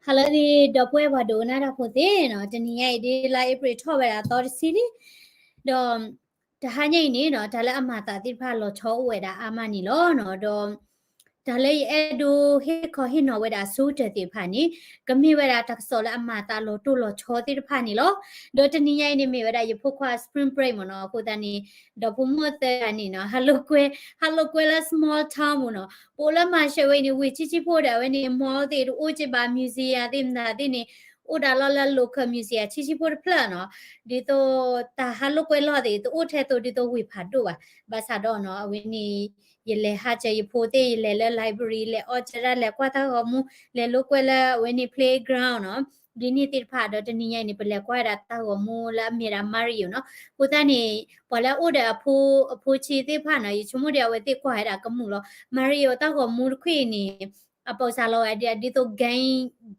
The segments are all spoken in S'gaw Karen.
ဟါလၢအဂ့ၤ ဒီပုၢ်ဝဲၢ်ပှၤဒိကနၣ်တၢ်ဖိသ့ၣ်နီၤ, တနံၤညါအံၤဒ်လါအ့ဖြ့ၣ်ထီၣ်ဝဲဒၣ်သီတဆံလံ, ဒီးတဟါညါအံၤန့ၣ်နီၤ, တၢ်လၢအမၤသးသ့ၣ်တဖၣ်လီၤဆီအိၣ်ဝဲဒၣ်အါမးန့ၣ်လီၤနီၤ, ဒီး တၢ်လၢယအဲၣ်ဒိးဟ့ၣ်ခီဟ့ၣ်နီၤဝဲဒၣ်အဆိကတၢၢ်သ့ၣ်တဖၣ်န့ၣ် ကမ့ၢ်ဝဲဒၣ်တၢ်ကစီၣ်လၢအမၤသးလီၤတိၢ်လီၤဆီသ့ၣ်တဖၣ်န့ၣ်လီၤ. ဒီးတနံၤညါအံၤန့ၣ်မ့ၢ်ဝဲဒၣ်ယဖိခွါ spring break မ့ၢ်နီၤ, အဃိသတးန့ၣ် ဒီဖိမိၢ်သၢဂၤန့ၣ်နီၤ, ဟးလိာ်ကွဲ, ဟးလိာ်ကွဲလၢ small town မ့ၢ်နီၤ, ပအိၣ်လၢမၤရှဲဝဲအံၤန့ၣ် ဝ့ၢ်ဆံးဆံးဖိဒီး အဝဲန့ၣ် mall သ့ၣ်တအိၣ်က့ဘၣ်, museum သ့ၣ်မနုၤသ့ၣ်န့ၣ် အိၣ်ဒၣ်လီၤလၢ local museum ဆံးဆံးဖိတဖျၢၣ်နီၤ, ဒ်သိးတၢ်ဟးလိာ်ကွဲလီၢ်သ့ၣ် တအိၣ်ထဲသိးဒ်သိးဝ့ၢ်ဖးဒိၣ်ဘၣ်, ဘၣ်ဆၣ်ဒီးနီၤ အဝဲန့ၣ် ယလဲၤဟးစၢၤယဖိသ့ၣ် ယလဲၤလၢ library လဲၤအီၣ်ကၢဒၣ် လဲၤကွၢ်တၢ်ဂီၤမူ လဲၤလိာ်ကွဲလၢအဝဲန့ၣ် playground နီၤ, ဒ်န့ၣ်သ့ၣ်တဖၣ်ဒီးတနံၤညါအံၤန့ၣ် ပလဲၤကွၢ်ဝဲဒၣ်တၢ်ဂီၤမူလၢအမ့ၢ်ဒၣ် Mario နီၤ, အဃိသတးန့ၣ် ပှၤလၢအအိၣ်ဒီးအဖိဆံးသ့ၣ်တဖၣ်နီၤ, ယဆိကမိၣ်ဒီးအဝဲသ့ၣ်ကွၢ်ဝဲဒၣ်ကမူၣ်လီၤ, Mario တၢ်ဂီၤမူတခွံၣ်အံၤန့ၣ် အပိာ်စၢ်လီၤဝဲဒၣ်ဒ်သိး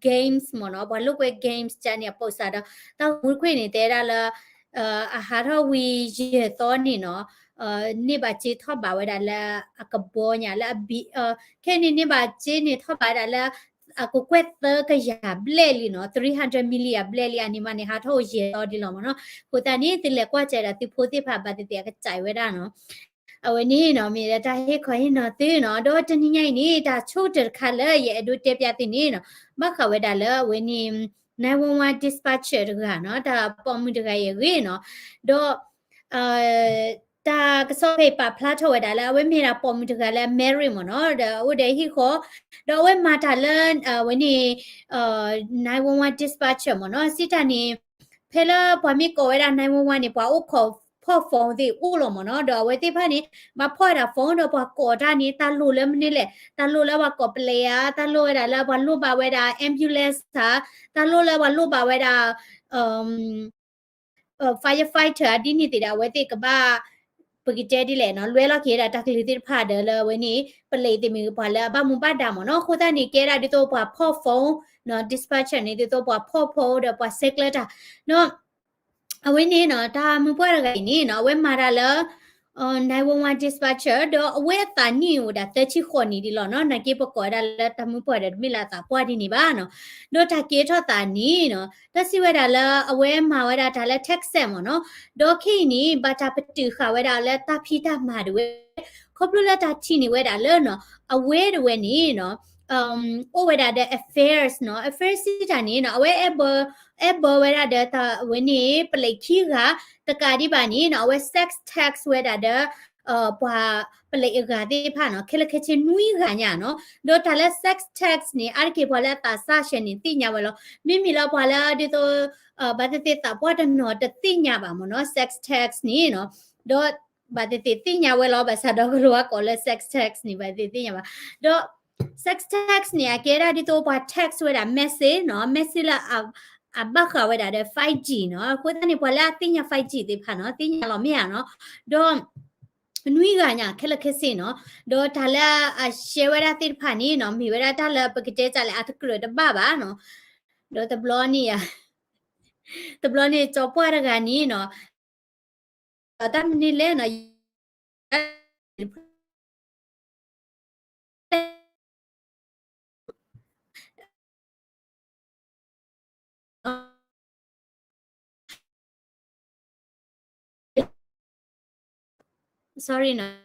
games မ့ၢ်နီၤ, ပှၤလိာ်ကွဲ games ကန့ၣ် အပိာ်စၢ်ဒီး တၢ်ဂီၤမူတခွံၣ်န့ၣ် တဲဒၣ်လၢ အဟးထီၣ်ဝံၤယဲၢ်သီန့ၣ်နီၤ, န့ၢ်ဘၣ်စ့ထီၣ်ဘးဝဲဒၣ်လၢအကဘီညါလၢအဘံ, ခဲန့ၣ်န့ၢ်ဘၣ်စ့န့ၣ်ထီၣ်ဘးဝဲဒၣ်လၢ အကကွဲၢ်သၢကယၤဘျဲၣ်လံနီၤ, three hundred million ဘျဲၣ်လံ, အန့ၣ်မးန့ၣ် ဟးထီၣ်အိၣ်ယဲၢ်သီဒ်လီၤမ့ၢ်နီၤ, အဃိသတးန့ၣ် သုလဲၤကွၢ်စၢၤဒၣ်သုဖိသ့ၣ်တဖၣ် ဘၣ်သ့ၣ်သ့ၣ်အကစၢ်ဝဲဒၣ်နီၤ. အဝဲန့ၣ်နီၤ မ့ၢ်ဒၣ်တၢ်ဟ့ၣ်ခီဟ့ၣ်နီၤသုနီၤ, ဒီးတနံၤညါအံၤန့ၣ် တၢ်ဆိကတၢၢ်တခါလၢယအဲၣ်ဒိးတဲပျးသုန့ၣ်နီၤ, ဘၣ်ဃးဝဲဒၣ်လၢအဝဲန့ၣ် nine one one dispatcher တဂၤနီၤ, တၢ်ပိာ်မုၣ်တဂၤအံၤအဂ့ၢ်နီၤ, ဒီး တၢ်ကစီၣ်ဖဲအံၤပာ်ဖျါထီၣ်ဝဲဒၣ်လၢ အဝဲမ့ၢ်ဒၣ်ပိာ်မုၣ်တဂၤလၢအ married မ့ၢ်နီၤ, ဒီးအအိၣ်ဒီးဟံၣ်ဃီ, ဒီးအဝဲမၤတၢ်လၢ အဝဲန့ၣ် nine one one dispatcher မ့ၢ်နီၤ, စံးတၢ်န့ၣ် ဖဲလၢပှၤမ့ၢ်ကိးဝဲဒၣ် nine one one န့ၣ် ပှၤအိၣ်ခိးဖီၣ် phone သ့ၣ်အိၣ်လီၤမ့ၢ်နီၤ, ဒီးအဝဲသ့ၣ်တဖၣ်န့ၣ် ဘၣ်ဖီၣ်ဝဲဒၣ် phone ဒီးပှၤကိးတၢ်န့ၣ် တၢ်လိၣ်လၢမနုၤလဲၣ်, တၢ်လိၣ်လၢပှၤကိးပလံးဧါ, တၢ်လိၣ်ဝဲဒၣ်လၢပှၤလိၣ်ဘၣ်ဝဲဒၣ် ambulance ဧါ, တၢ်လိၣ်လၢပှၤလိၣ်ဘၣ်ဝဲဒၣ် firefighter ဧါ, ဒ်န့ၣ်သ့ၣ်ဒီး အဝဲသ့ၣ်ကဘၣ် ပကတဲဒ်လဲၣ်နီၤ, လွဲလီၤက့ၤဝဲဒၣ်တၢ်ကလုၢ်သ့ၣ်တဖၣ်ဒီးလၢအဝဲန့ၣ် ပလံးသ့ၣ်မ့ၢ်ဂ့ၤ ပှၤလၢအဘၣ်မူဘၣ်ဒါမ့ၢ်နီၤ, အဃိသတးန့ၣ် ကဲဒၣ်ဒ်သိးပှၤဖီၣ် phone နီၤ, dispatcher န့ၣ် ဒ်သိးပှၤဖီၣ် phone ဒီးပှၤဆဲးကျၢတၢ်, ဒီး အဝဲန့ၣ်နီၤ တၢ်မုၢ်ပှၢ်တဂၤအံၤန့ၣ်နီၤ အဝဲမၤတၢ်လၢ nine one one dispatcher ဒီးအဝဲအသးနံၣ်အိၣ်ဝဲဒၣ်သၢဆံဃိးနံၣ်ဒ်လီၤနီၤ, နာ်က့ပကိးဝဲဒၣ်လၢတၢ်မုၢ်ပှၢ်ဒီးတမ့ၢ်လၢအသးပှၢ်ဒ်န့ၣ်ဘၣ်နီၤ, ဒီးတၢ်ကဲထီၣ်သးန့ၣ်နီၤ တၢ်စံးဝဲဒၣ်လၢအဝဲမၤဝဲဒၣ်တၢ်လၢ Texas မ့ၢ်နီၤ, ဒီးခဲအံၤန့ၣ် ဘၣ်တၢ်ပတုာ်ဃာ်ဝဲဒၣ်လၢတၢ်ဖံးတၢ်မၤဒၣ်ဝဲ ခီဖျိလၢတၢ်ထံၣ်န့ၢ်ဝဲဒၣ်လၢနီၤ အဝဲတဝဲန့ၣ်နီၤ အိၣ်ဝဲဒၣ်ဒီး affairs နီၤ, affairs စံးတၢ်န့ၣ်နီၤ အဝဲအဲၣ်ဘၢ အဲၣ်ဘၢဝဲဒၣ်ဒီးတၢ်ဝဲန့ၣ် ပလံးခံဂၤ တကးဒံးဘၣ်န့ၣ်နီၤ အဝဲ sex text ဝဲဒၣ်ဒီး ပှၤပလံးအဂၤသ့ၣ်တဖၣ်နီၤ ခဲလၢာ်ခဲဆ့နွံဂၤညါနီၤ, ဒီးတၢ်လၢ sex text န့ၣ် အါတက့ၢ်ပှၤလၢအသးစၢ်ဆဲးန့ၣ် သ့ၣ်ညါဝဲလီၤ, မ့မ့ၢ်လၢပှၤလၢဒ်သိး ဘၣ်သ့ၣ်သ့ၣ်သးပှၢ်တနီၤတသ့ၣ်ညါဘၣ်မ့ၢ်နီၤ sex text န့ၣ်နီၤ, ဒီး ဘၣ်သ့ၣ်သ့ၣ်သ့ၣ်ညါဝဲလီၤ, ဘၣ်ဆၣ်ဒီးကလိၤဝဲကိးလၢ sex text န့ၣ် ဘၣ်သ့ၣ်သ့ၣ်ညါဘၣ်, ဒီး sex text န့ၣ် အကဲဒၣ်ဒ်သိးပှၤ text ဝဲဒၣ် message နီၤ, message လၢအဘၣ်ဃးဝဲဒၣ်ဒီး five G နီၤ, အဃိသတးန့ၣ် ပှၤလၢအသ့ၣ်ညါ five G သ့ၣ်တဖၣ်နီၤ သ့ၣ်ညါလီၤမ့ၢ်ဧါနီၤ, ဒီး နွံဂၤညါခဲလၢာ်ခဲဆ့နီၤ, ဒီးတၢ်လၢအ share ဝဲဒၣ်သ့ၣ်တဖၣ်န့ၣ်နီၤ မ့ၢ်ဝဲဒၣ်တၢ်လၢပကတဲတၢ်လၢအတကြၢးတဘၣ်ဘၣ်နီၤ, ဒီးတဘျီန့ၣ် တဘျီန့ၣ် ကၠီပှၢ်တဂၤန့ၣ်နီၤ တၢ်မနုၤလဲၣ်နီၤ sorry နီၤ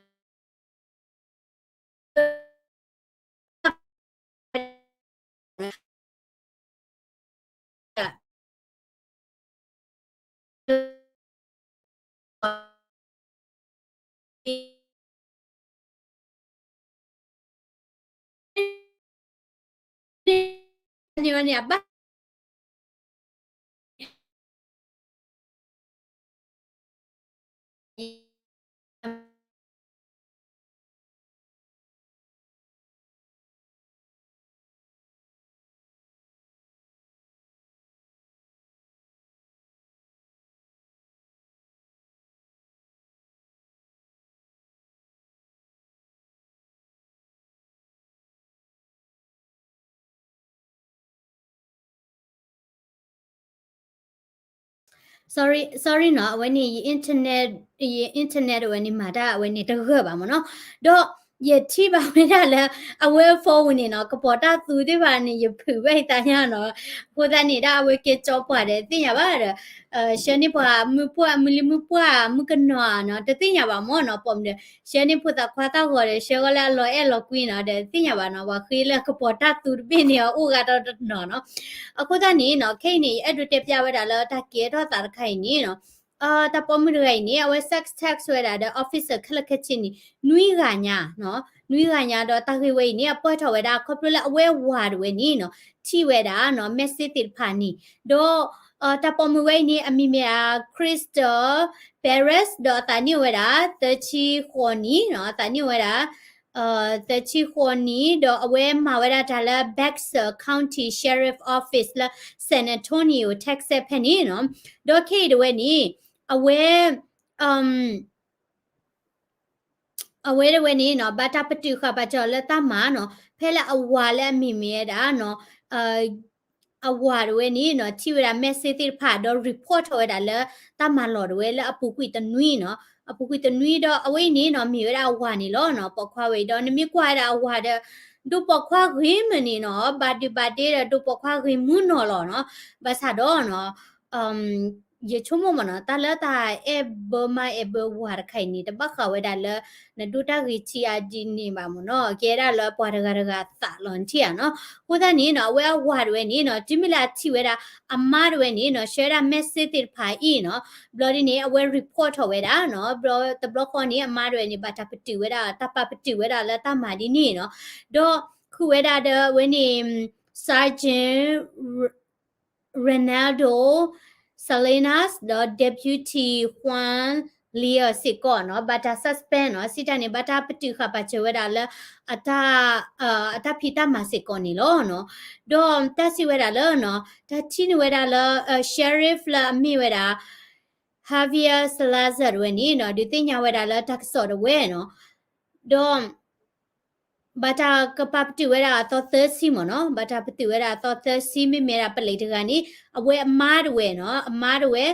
sorry sorry နီၤ အဝဲန့ၣ် ယ internet ယ internet အဝဲန့ၣ်မၤတၢ်အဝဲန့ၣ်တဂၢၢ်ဘၣ်မ့ၢ်နီၤ, ဒီး ယထံၣ်ဘၣ်ဝဲဒၣ်လၢ အဝဲအ phone န့ၣ်နီၤ ကပီၤတၢ်သူသ့ၣ်တဖၣ်န့ၣ် ယဖုးဘၣ်ယသးညါနီၤ. အဃိသတးန့ၣ်ဒၣ် အဝဲကဲကၠီပှၤဒီးသ့ၣ်ညါဘၣ်ဒီး ဆှၢန့ၢ်ပှၤမုၢ်ပှၢ် မုၢ်လံမုၢ်ပှၢ် မုၢ်ကနီၤနီၤ တသ့ၣ်ညါဘၣ်မ့ၢ်နီၤ ပိာ်မုၣ်ဒီး ဆှၢန့ၢ်ဖိသၣ်ခွါတၢ်ဂီၤဒီး ဆှၢဂီၤလၢအလီၤအဲၣ်လီၤကွံနီၤ ဒီးသ့ၣ်ညါဘၣ်နီၤ ပှၤဃ့လၢကပီၤတၢ်သူတဘ့ၣ်န့ၣ် အအိၣ်ဂၤတနီၤနီၤ. အဃိသတးန့ၣ်နီၤ ခဲအံၤန့ၣ် ယအဲၣ်ဒိးတဲပျၢ်ဝဲဒၣ်လၢတၢ်ကဲထီၣ်သးတခါအံၤန့ၣ်နီၤ တၢ်ပိာ်မုၣ်တဂၤအံၤန့ၣ် အဝဲ sex text ဝဲဒၣ်ဒီး officer ခဲလၢာ်ခဲဆ့န့ၣ် နွံဂၤညါနီၤ နွံဂၤညါဒီးတၢ်ဂ့ၢ်ဝဲအံၤန့ၣ် အပၢၢ်ထီၣ်ဝဲဒၣ် ခီဖျိလၢအဝဲအဝၤတဝဲန့ၣ်နီၤ ထံၣ်ဝဲဒၣ်နီၤ message သ့ၣ်တဖၣ်န့ၣ် ဒီး တၢ်ပိာ်မုၣ်ဝဲအံၤန့ၣ် အမံၤမ့ၢ်ဒၣ် Crystal Perez ဒီးအသးနံၣ်အိၣ်ဝဲဒၣ် သၢဆံဃိးနံၣ်နီၤ အသးနံၣ်အိၣ်ဝဲဒၣ် သၢဆံဃိးနံၣ် ဒီးအဝဲမၤဝဲဒၣ်တၢ်လၢ Berks County Sheriff Office လၢ San Antonio Texas ဖဲန့ၣ်နီၤ ဒီးခဲအံၤတဝဲန့ၣ် အဝဲ အဝဲတဝဲန့ၣ်နီၤ ဘၣ်တၢ်ပတုာ်ဃာ်ပာ်စၢၤလၢတၢ်မၤနီၤ ဖဲလၢအဝၤလၢအမံၤမ့ၢ်ဝဲဒၣ်နီၤ အဝၤတဝဲန့ၣ်နီၤ ထံၣ်ဝဲဒၣ် message သ့ၣ်တဖၣ် ဒီး report ထီၣ်ဝဲဒၣ်လၢ တၢ်မၤလီၢ်တဝဲလၢအပူၤကွံာ်တနွံနီၤ အပူၤကွံာ်တနွံဒီး အဝဲအံၤန့ၣ်နီၤ မ့ၢ်ဝဲဒၣ်အဝၤန့ၣ်လီၤနီၤ ပိာ်ခွါဝဲအံၤဒီး နမ့ၢ်ကွၢ်ဝဲဒၣ်အဝၤဒီး ဒိးပိာ်ခွါဂ့ၤမုၢ်န့ၣ်နီၤ ဘၣ်ဒုးဘၣ်ဒ့ဒီး ဒိးပိာ်ခွါဂ့ၤမုၢ်နီၤလီၤနီၤ ဘၣ်ဆၣ်ဒီးနီၤ ယဆိကမိၣ်မ့ၢ်နီၤ တၢ်လၢတၢ်အဲၣ်ဘၢမါအဲၣ်ဘၢဝၤတခါအံၤန့ၣ် တဘၣ်ဃးဝဲဒၣ်လၢ နဒိၣ်တၢ်ဂ့ၤထံအါဒ်န့ၣ်ဘၣ်မ့ၢ်နီၤ ကဲဒၣ်လၢပှၤတဂၤတဂၤအသးလီၤ နထံၣ်ဧါနီၤ အဃိသတးန့ၣ်နီၤ အဝဲအဝၤတဝဲန့ၣ်နီၤ တုၤမ့ၢ်လၢအထံၣ်ဝဲဒၣ် အမါတဝဲန့ၣ်နီၤ ဆှၢဝဲဒၣ် message သ့ၣ်တဖၣ်အံၤနီၤ ဘျီဒ်န့ၣ် အဝဲ report ထီၣ်ဝဲဒၣ်နီၤ ဘျီတဘျီဃီန့ၣ် အမါတဝဲန့ၣ် ဘၣ်တၢ်ပတုာ်ဝဲဒၣ် တၢ်ပာ်ပတုာ်ဝဲဒၣ်လၢတၢ်မၤဒ်န့ၣ်နီၤ ဒီးဃုာ်ဝဲဒၣ်ဒီးအဝဲန့ၣ် Sergeant Reinaldo Salinas ဒီး Deputy Juan Leal စ့ၢ်ကီးနီၤ ဘၣ်တၢ် suspend နီၤ စံးတၢ်န့ၣ် ဘၣ်တၢ်ပတုာ်ဃာ်ပာ်စၢၤဝဲဒၣ်လၢ အတၢ် အတၢ်ဖံးတၢ်မၤစ့ၢ်ကီးန့ၣ်လီၤနီၤ ဒီးတၢ်စံးဝဲဒၣ်လၢနီၤ တၢ်ထံၣ်န့ၢ်ဝဲဒၣ်လၢ sheriff လၢအမ့ၢ်ဝဲဒၣ် Javier Salazar တဝဲန့ၣ်နီၤ ဒုးသ့ၣ်ညါဝဲဒၣ်လၢတၢ်ကစီၣ်တဝဲနီၤ ဒီး ဘၣ်တၢ်ကပာ်ပတုာ်ဝဲဒၣ်အသီသၢဆံမ့ၢ်နီၤ ဘၣ်တၢ်ပတုာ်ဝဲဒၣ်အသီသၢဆံ မ့မ့ၢ်ဒၣ်ပလံးတဂၤန့ၣ် အဝဲအမါတဝဲနီၤ အမါတဝဲ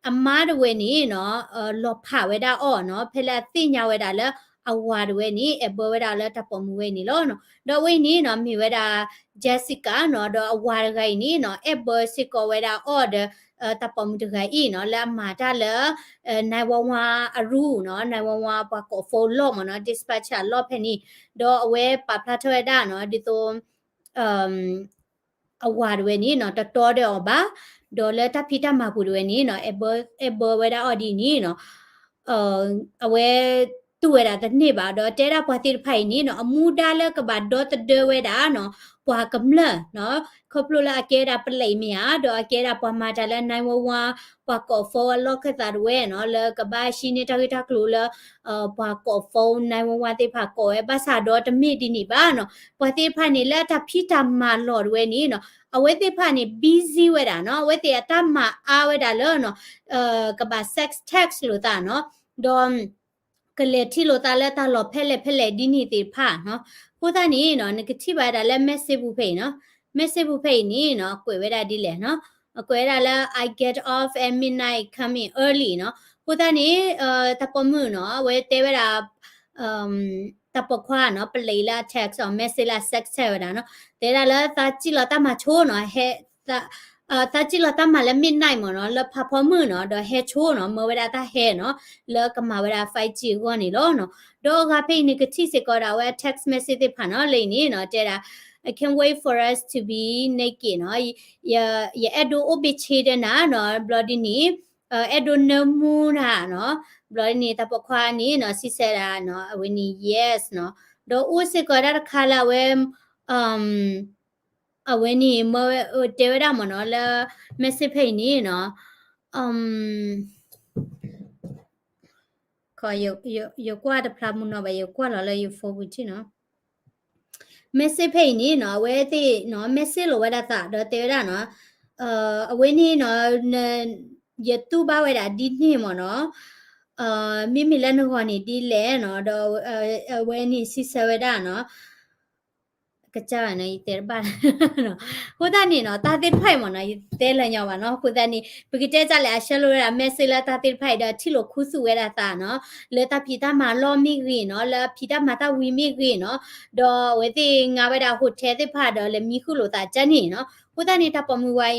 အမါတဝဲန့ၣ်နီၤ လီၤဖးဝဲဒၣ်အီၤနီၤ ဖဲလၢအသ့ၣ်ညါဝဲဒၣ်လၢအဝၤတဝဲန့ၣ် အဲၣ်ဘၢဝဲဒၣ်လၢတၢ်ပိာ်မုၣ်ဝဲန့ၣ်လီၤနီၤ ဒီးအဝဲအံၤန့ၣ်နီၤ မ့ၢ်ဝဲဒၣ် Jessica နီၤ ဒီးအဝၤတဂၤအံၤန့ၣ်နီၤ အဲၣ်ဘၢစ့ၢ်ကီးဝဲဒၣ်အီၤဒီး တၢ်ပိာ်မုၣ်တဂၤအံၤနီၤ လၢအမၤတၢ်လၢ nine one one အရူနီၤ nine one one ပှၤကိး phone လီၢ်မ့ၢ်နီၤ dispatcher လီၢ်ဖဲန့ၣ် ဒီးအဝဲပာ်ဖျါထီၣ်ဝဲဒၣ်နီၤ ဒ်သိး အဝၤတဝဲန့ၣ်နီၤ တတီဒီးအီၤဘၣ်, ဒီးလၢတၢ်ဖံးတၢ်မၤပူၤတဝဲန့ၣ်နီၤ အဲၣ်ဘၢဝဲဒၣ်အီၤဒ်န့ၣ်နီၤ အဝဲတူၢ်ဝဲဒၣ်တန့ၢ်ဘၣ်, ဒီးတဲဒၣ်ပှၤသ့ၣ်တဖၣ်အံၤန့ၣ်နီၤ အမူဒါလၢကဘၣ်ဒီသဒၢဝဲဒၣ်နီၤ ပှၤကမျၢၢ်နီၤ ခီဖျိလၢအကဲဒၣ်ပလံးမ့ၢ်ဧါ, ဒီးအကဲဒၣ်ပှၤမၤတၢ်လၢ nine one one ပှၤကိး phone အလီၢ်ခၢၣ်သးတဝဲနီၤ လၢကဘၣ်ဟံးန့ၢ်တၢ်ဂ့ၢ်တၢ်ကျိၤလၢ ပှၤကိး phone nine one one သ့ၣ်တဖၣ်ကိးဝဲ ဘၣ်ဆၣ်ဒီးတမ့ၢ်ဒ်န့ၣ်ဘၣ်နီၤ. ပှၤသ့ၣ်တဖၣ်န့ၣ်လၢအတၢ်ဖံးတၢ်မၤလီၢ်တဝဲန့ၣ်နီၤ အဝဲသ့ၣ်တဖၣ်န့ၣ် busy ဝဲဒၣ်နီၤ, အဝဲသ့ၣ်အတၢ်မၤအါဝဲဒၣ်လၢနီၤ ကဘၣ် sex text လိာ်သးနီၤ, ဒီး ကလဲၤထံၣ်လိာ်သးလၢတၢ်လီၢ်ဖဲလဲၣ်ဖဲလဲၣ်ဒ်န့ၣ်သ့ၣ်တဖၣ်နီၤ. အဃိသတးန့ၣ်နီၤ နကထံၣ်ဘၣ်ဝဲဒၣ်လၢ message ပူၤဖဲအံၤနီၤ, message ပူၤဖဲအံၤန့ၣ်နီၤ ကွဲးဝဲဒၣ်ဒ်လဲၣ်နီၤ, ကွဲးဝဲဒၣ်လၢ I get off at midnight, coming early နီၤ. အဃိသတးန့ၣ် တၢ်ပိာ်မုၣ်နီၤ အဝဲတဲဝဲဒၣ် တၢ်ပိာ်ခွါနီၤ ပလံးလၢအ text အီၤ message လၢအ sex text ဝဲဒၣ်နီၤ, တဲဒၣ်လၢ သးစံၣ်လီၤတၢ်မၤဆိနီၤ, သးစံၣ်လီၤတၢ်မၤလၢ midnight မ့ၢ်နီၤ လၢဖးဖီမုၢ်နီၤ, ဒီးဟဲဆိနီၤ မၢဝဲဒၣ်တၢ်ဟဲနီၤ လၢကမၤဝဲဒၣ် five G အဂီၢ်န့ၣ်လီၤနီၤ. ဒီးအဂၤဖဲအံၤန့ၣ် ကထံၣ်စ့ၢ်ကီးဒၣ်ဝဲ text message သ့ၣ်တဖၣ်နီၤ လၢအံၤန့ၣ်နီၤ တဲဒၣ် I can't wait for us to be naked နီၤ, ယအဲၣ်ဒိးအိၣ်ဘ့ၣ်ဆ့ဒီးနၤနီၤ ဘျီဒ်န့ၣ် အဲၣ်ဒိးနၢမူနၤနီၤ, ဘျီဒ်န့ၣ် တၢ်ပိာ်ခွါန့ၣ်နီၤ စံးဆၢဒၣ်နီၤ အဝဲန့ၣ် yes နီၤ, ဒီးအိၣ်စ့ၢ်ကီးဒၣ်တခါလၢအဝဲ အဝဲန့ၣ် တဲဝဲဒၣ်မ့ၢ်နီၤ လၢ message ဖဲအံၤန့ၣ်နီၤ, ယကွၢ်တဖျါမုၢ်နီၤဘၣ် ယကွၢ်လီၤလၢယ phone ပူၤထံၣ်နီၤ, message ဖဲအံၤန့ၣ်နီၤ အဝဲသ့ၣ်နီၤ message လိာ်ဝဲဒၣ်သးဒီးတဲဝဲဒၣ်နီၤ, အဝဲန့ၣ်နီၤ ယတူၢ်ဘၣ်ဝဲဒၣ်ဒ်န့ၣ်မ့ၢ်နီၤ, မ့မ့ၢ်လၢနဂီၢ်န့ၣ်ဒ်လဲၣ်နီၤ, ဒီးအဝဲန့ၣ်စံးဆၢဝဲဒၣ်နီၤ ကစၢ်ဘၣ်နီၤ ယတဲတဘၣ်လၢ အဃိသတးန့ၣ်နီၤ တၢ်သ့ၣ်တဖၣ်အံၤမ့ၢ်နီၤ ယတဲလၢညါဘၣ်နီၤ အဃိသတးန့ၣ် ပကတဲတၢ်လဲၣ် အဆှၢလိာ်ဝဲဒၣ် message လၢတၢ်သ့ၣ်တဖၣ်အံၤဒီး ထံၣ်လိာ်ခူသူၣ်ဝဲဒၣ်သးနီၤ လၢတၢ်ဖံးတၢ်မၤလီၢ်မ့ၢ်ဂ့ၤနီၤ လၢအဖံးတၢ်မၤတၢ်ဝံၤမ့ၢ်ဂ့ၤနီၤ ဒီးအဝဲသ့ၣ်ငါဝဲဒၣ် hotel သ့ၣ်တဖၣ်ဒီးလဲၤမံဃုာ်လိာ်သးကန့ၣ်နီၤ အဃိသတးန့ၣ် တၢ်ပိာ်မုၣ်ဝဲ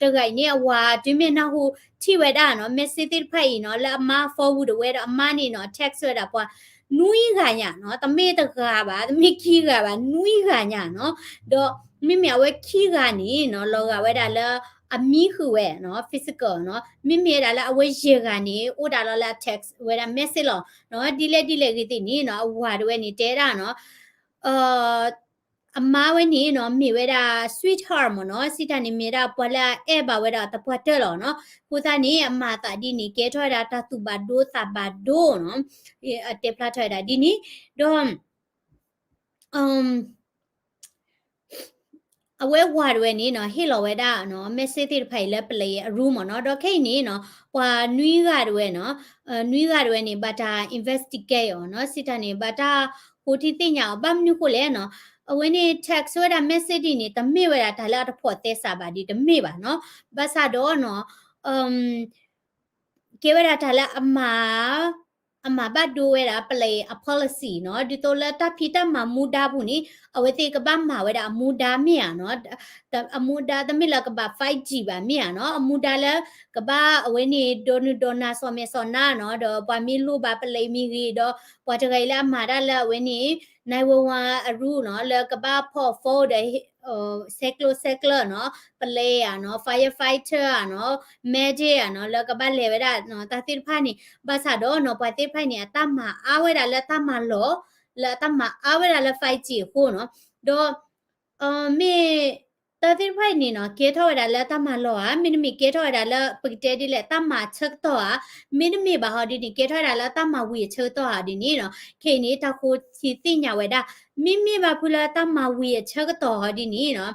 တဂၤအံၤန့ၣ် အဝၤတုၤမ့ၢ်နၢ်ဟူထံၣ်ဝဲဒၣ်နီၤ message သ့ၣ်တဖၣ်အံၤနီၤ လၢအမါ forward ဝဲဒီးအမါန့ၣ်နီၤ text ဝဲဒၣ်ပှၤ နွံဂၤညါနီၤ တမ့ၢ်တဂၤဘၣ် တမ့ၢ်ခံဂၤဘၣ် နွံဂၤညါနီၤ ဒီးမ့မ့ၢ်အဝဲခံဂၤန့ၣ်နီၤ လီၤဂာ်ဝဲဒၣ်လၢအမံဃုာ်ဝဲနီၤ physical နီၤ မ့မ့ၢ်ဝဲဒၣ်လၢအဝဲယဲၢ်ဂၤန့ၣ် အိၣ်ဒၣ်လီၤလၢအ text ဝဲဒၣ် message လီၤနီၤ ဒ်လဲၣ်ဒ်လဲၣ်ဂ့ၤသ့ၣ်န့ၣ်နီၤ အဝၤတဝဲန့ၣ်တဲဒၣ်နီၤ အမါဝဲန့ၣ်နီၤ မ့ၢ်ဝဲဒၣ် sweetheart မ့ၢ်နီၤ စံးတၢ်န့ၣ် မ့ၢ်ဝဲဒၣ်ပှၤလၢအအဲၣ်ဘၣ်ဝဲဒၣ်သပှၢ်တၢၢ်လီၤနီၤ အဃိသတးန့ၣ် အမၤသးဒ်န့ၣ် ကဲထီၣ်ဝဲဒၣ်တၢ်သူၣ်ဘၣ်ဒိသးဘၣ်ဒိနီၤ အတဲဖျါထီၣ်ဝဲဒၣ်ဒ်န့ၣ် ဒီး အဝဲဝၤတဝဲန့ၣ်နီၤ ဟ့ၣ်လီၤဝဲဒၣ်နီၤ message သ့ၣ်တဖၣ်အံၤလၢပလံးအ room မ့ၢ်နီၤ ဒီးခဲအံၤန့ၣ်နီၤ ပှၤနွံဂၤတဝဲနီၤ နွံဂၤတဝဲန့ၣ် ဘၣ်တၢ် investigate အီၤနီၤ စံးတၢ်န့ၣ် ဘၣ်တၢ်ဃိထံသ့ၣ်ညါအီၤ ဘၣ်မနုၤဃိလဲၣ်နီၤ အဝဲန့ၣ် text ဝဲဒၣ် message ဒ်န့ၣ် တမ့ၢ်ဝဲဒၣ်တၢ်လၢအတဖိးသဲစးဘၣ်ဒ် တမ့ၢ်ဘၣ်နီၤ ဘၣ်ဆၣ်ဒီးနီၤ ကဲဝဲဒၣ်တၢ်လၢအမၤ အမၤဘၣ်ဒိဝဲဒၣ်ပလံးအ policy နီၤ ဒ်သိးလၢတၢ်ဖံးတၢ်မၤမူဒါပူၤန့ၣ် အဝဲသ့ၣ်ကဘၣ်မၤဝဲဒၣ်အမူဒါမ့ၢ်ဧါနီၤ အမူဒါတမ့ၢ်လၢကဘၣ် five G ဘၣ်မ့ၢ်ဧါနီၤ အမူဒါလၢကဘၣ်အဝဲန့ၣ် ဒိးနုာ်ဒိးနၤ စီၤမဲာ်စီၤနါနီၤ ဒီးပှၤမ့ၢ်လိၣ်ဘၣ်ပလံးမ့ၢ်ဂ့ၤဒီး ပှၤတဂၤအံၤလၢအမၤတၢ်လၢအဝဲန့ၣ် nine one one အရူနီၤ လၢကဘၣ်ဖီၣ် phone ဒီး ဆဲးကျိးဆဲးကျၢနီၤ ပလံးဧါနီၤ firefighter ဧါနီၤ medic ဧါနီၤ လၢကဘၣ်လဲၤဝဲဒၣ်နီၤ တၢ်သ့ၣ်တဖၣ်န့ၣ် ဘၣ်ဆၣ်ဒီးနီၤ ပှၤသ့ၣ်တဖၣ်န့ၣ် အတၢ်မၤအါဝဲဒၣ်လၢတၢ်မၤလီၢ် လၢအတၢ်မၤအါဝဲဒၣ်လၢ five G အဃိနီၤ ဒီး မ့ၢ် တၢ်သ့ၣ်တဖၣ်အံၤန့ၣ်နီၤ ကဲထီၣ်ဝဲဒၣ်လၢတၢ်မၤလီၢ်ဧါ မ့တမ့ၢ်ကဲထီၣ်ဝဲဒၣ်လၢ ပကတဲဒ်လဲၣ် တၢ်မၤဆၢကတီၢ်ဧါ မ့တမ့ၢ်ဘၣ်ဟီဒ်န့ၣ် ကဲထီၣ်ဝဲဒၣ်လၢတၢ်မၤဝံၤအဆၢကတီၢ်ဧါဒ်န့ၣ်နီၤ ခဲအံၤန့ၣ် တၢ်ဃိထံသ့ၣ်ညါဝဲဒၣ် မ့မ့ၢ်ဘၣ်ဖုလၢတၢ်မၤဝံၤအဆၢကတီၢ်ဟီဒ်န့ၣ်နီၤ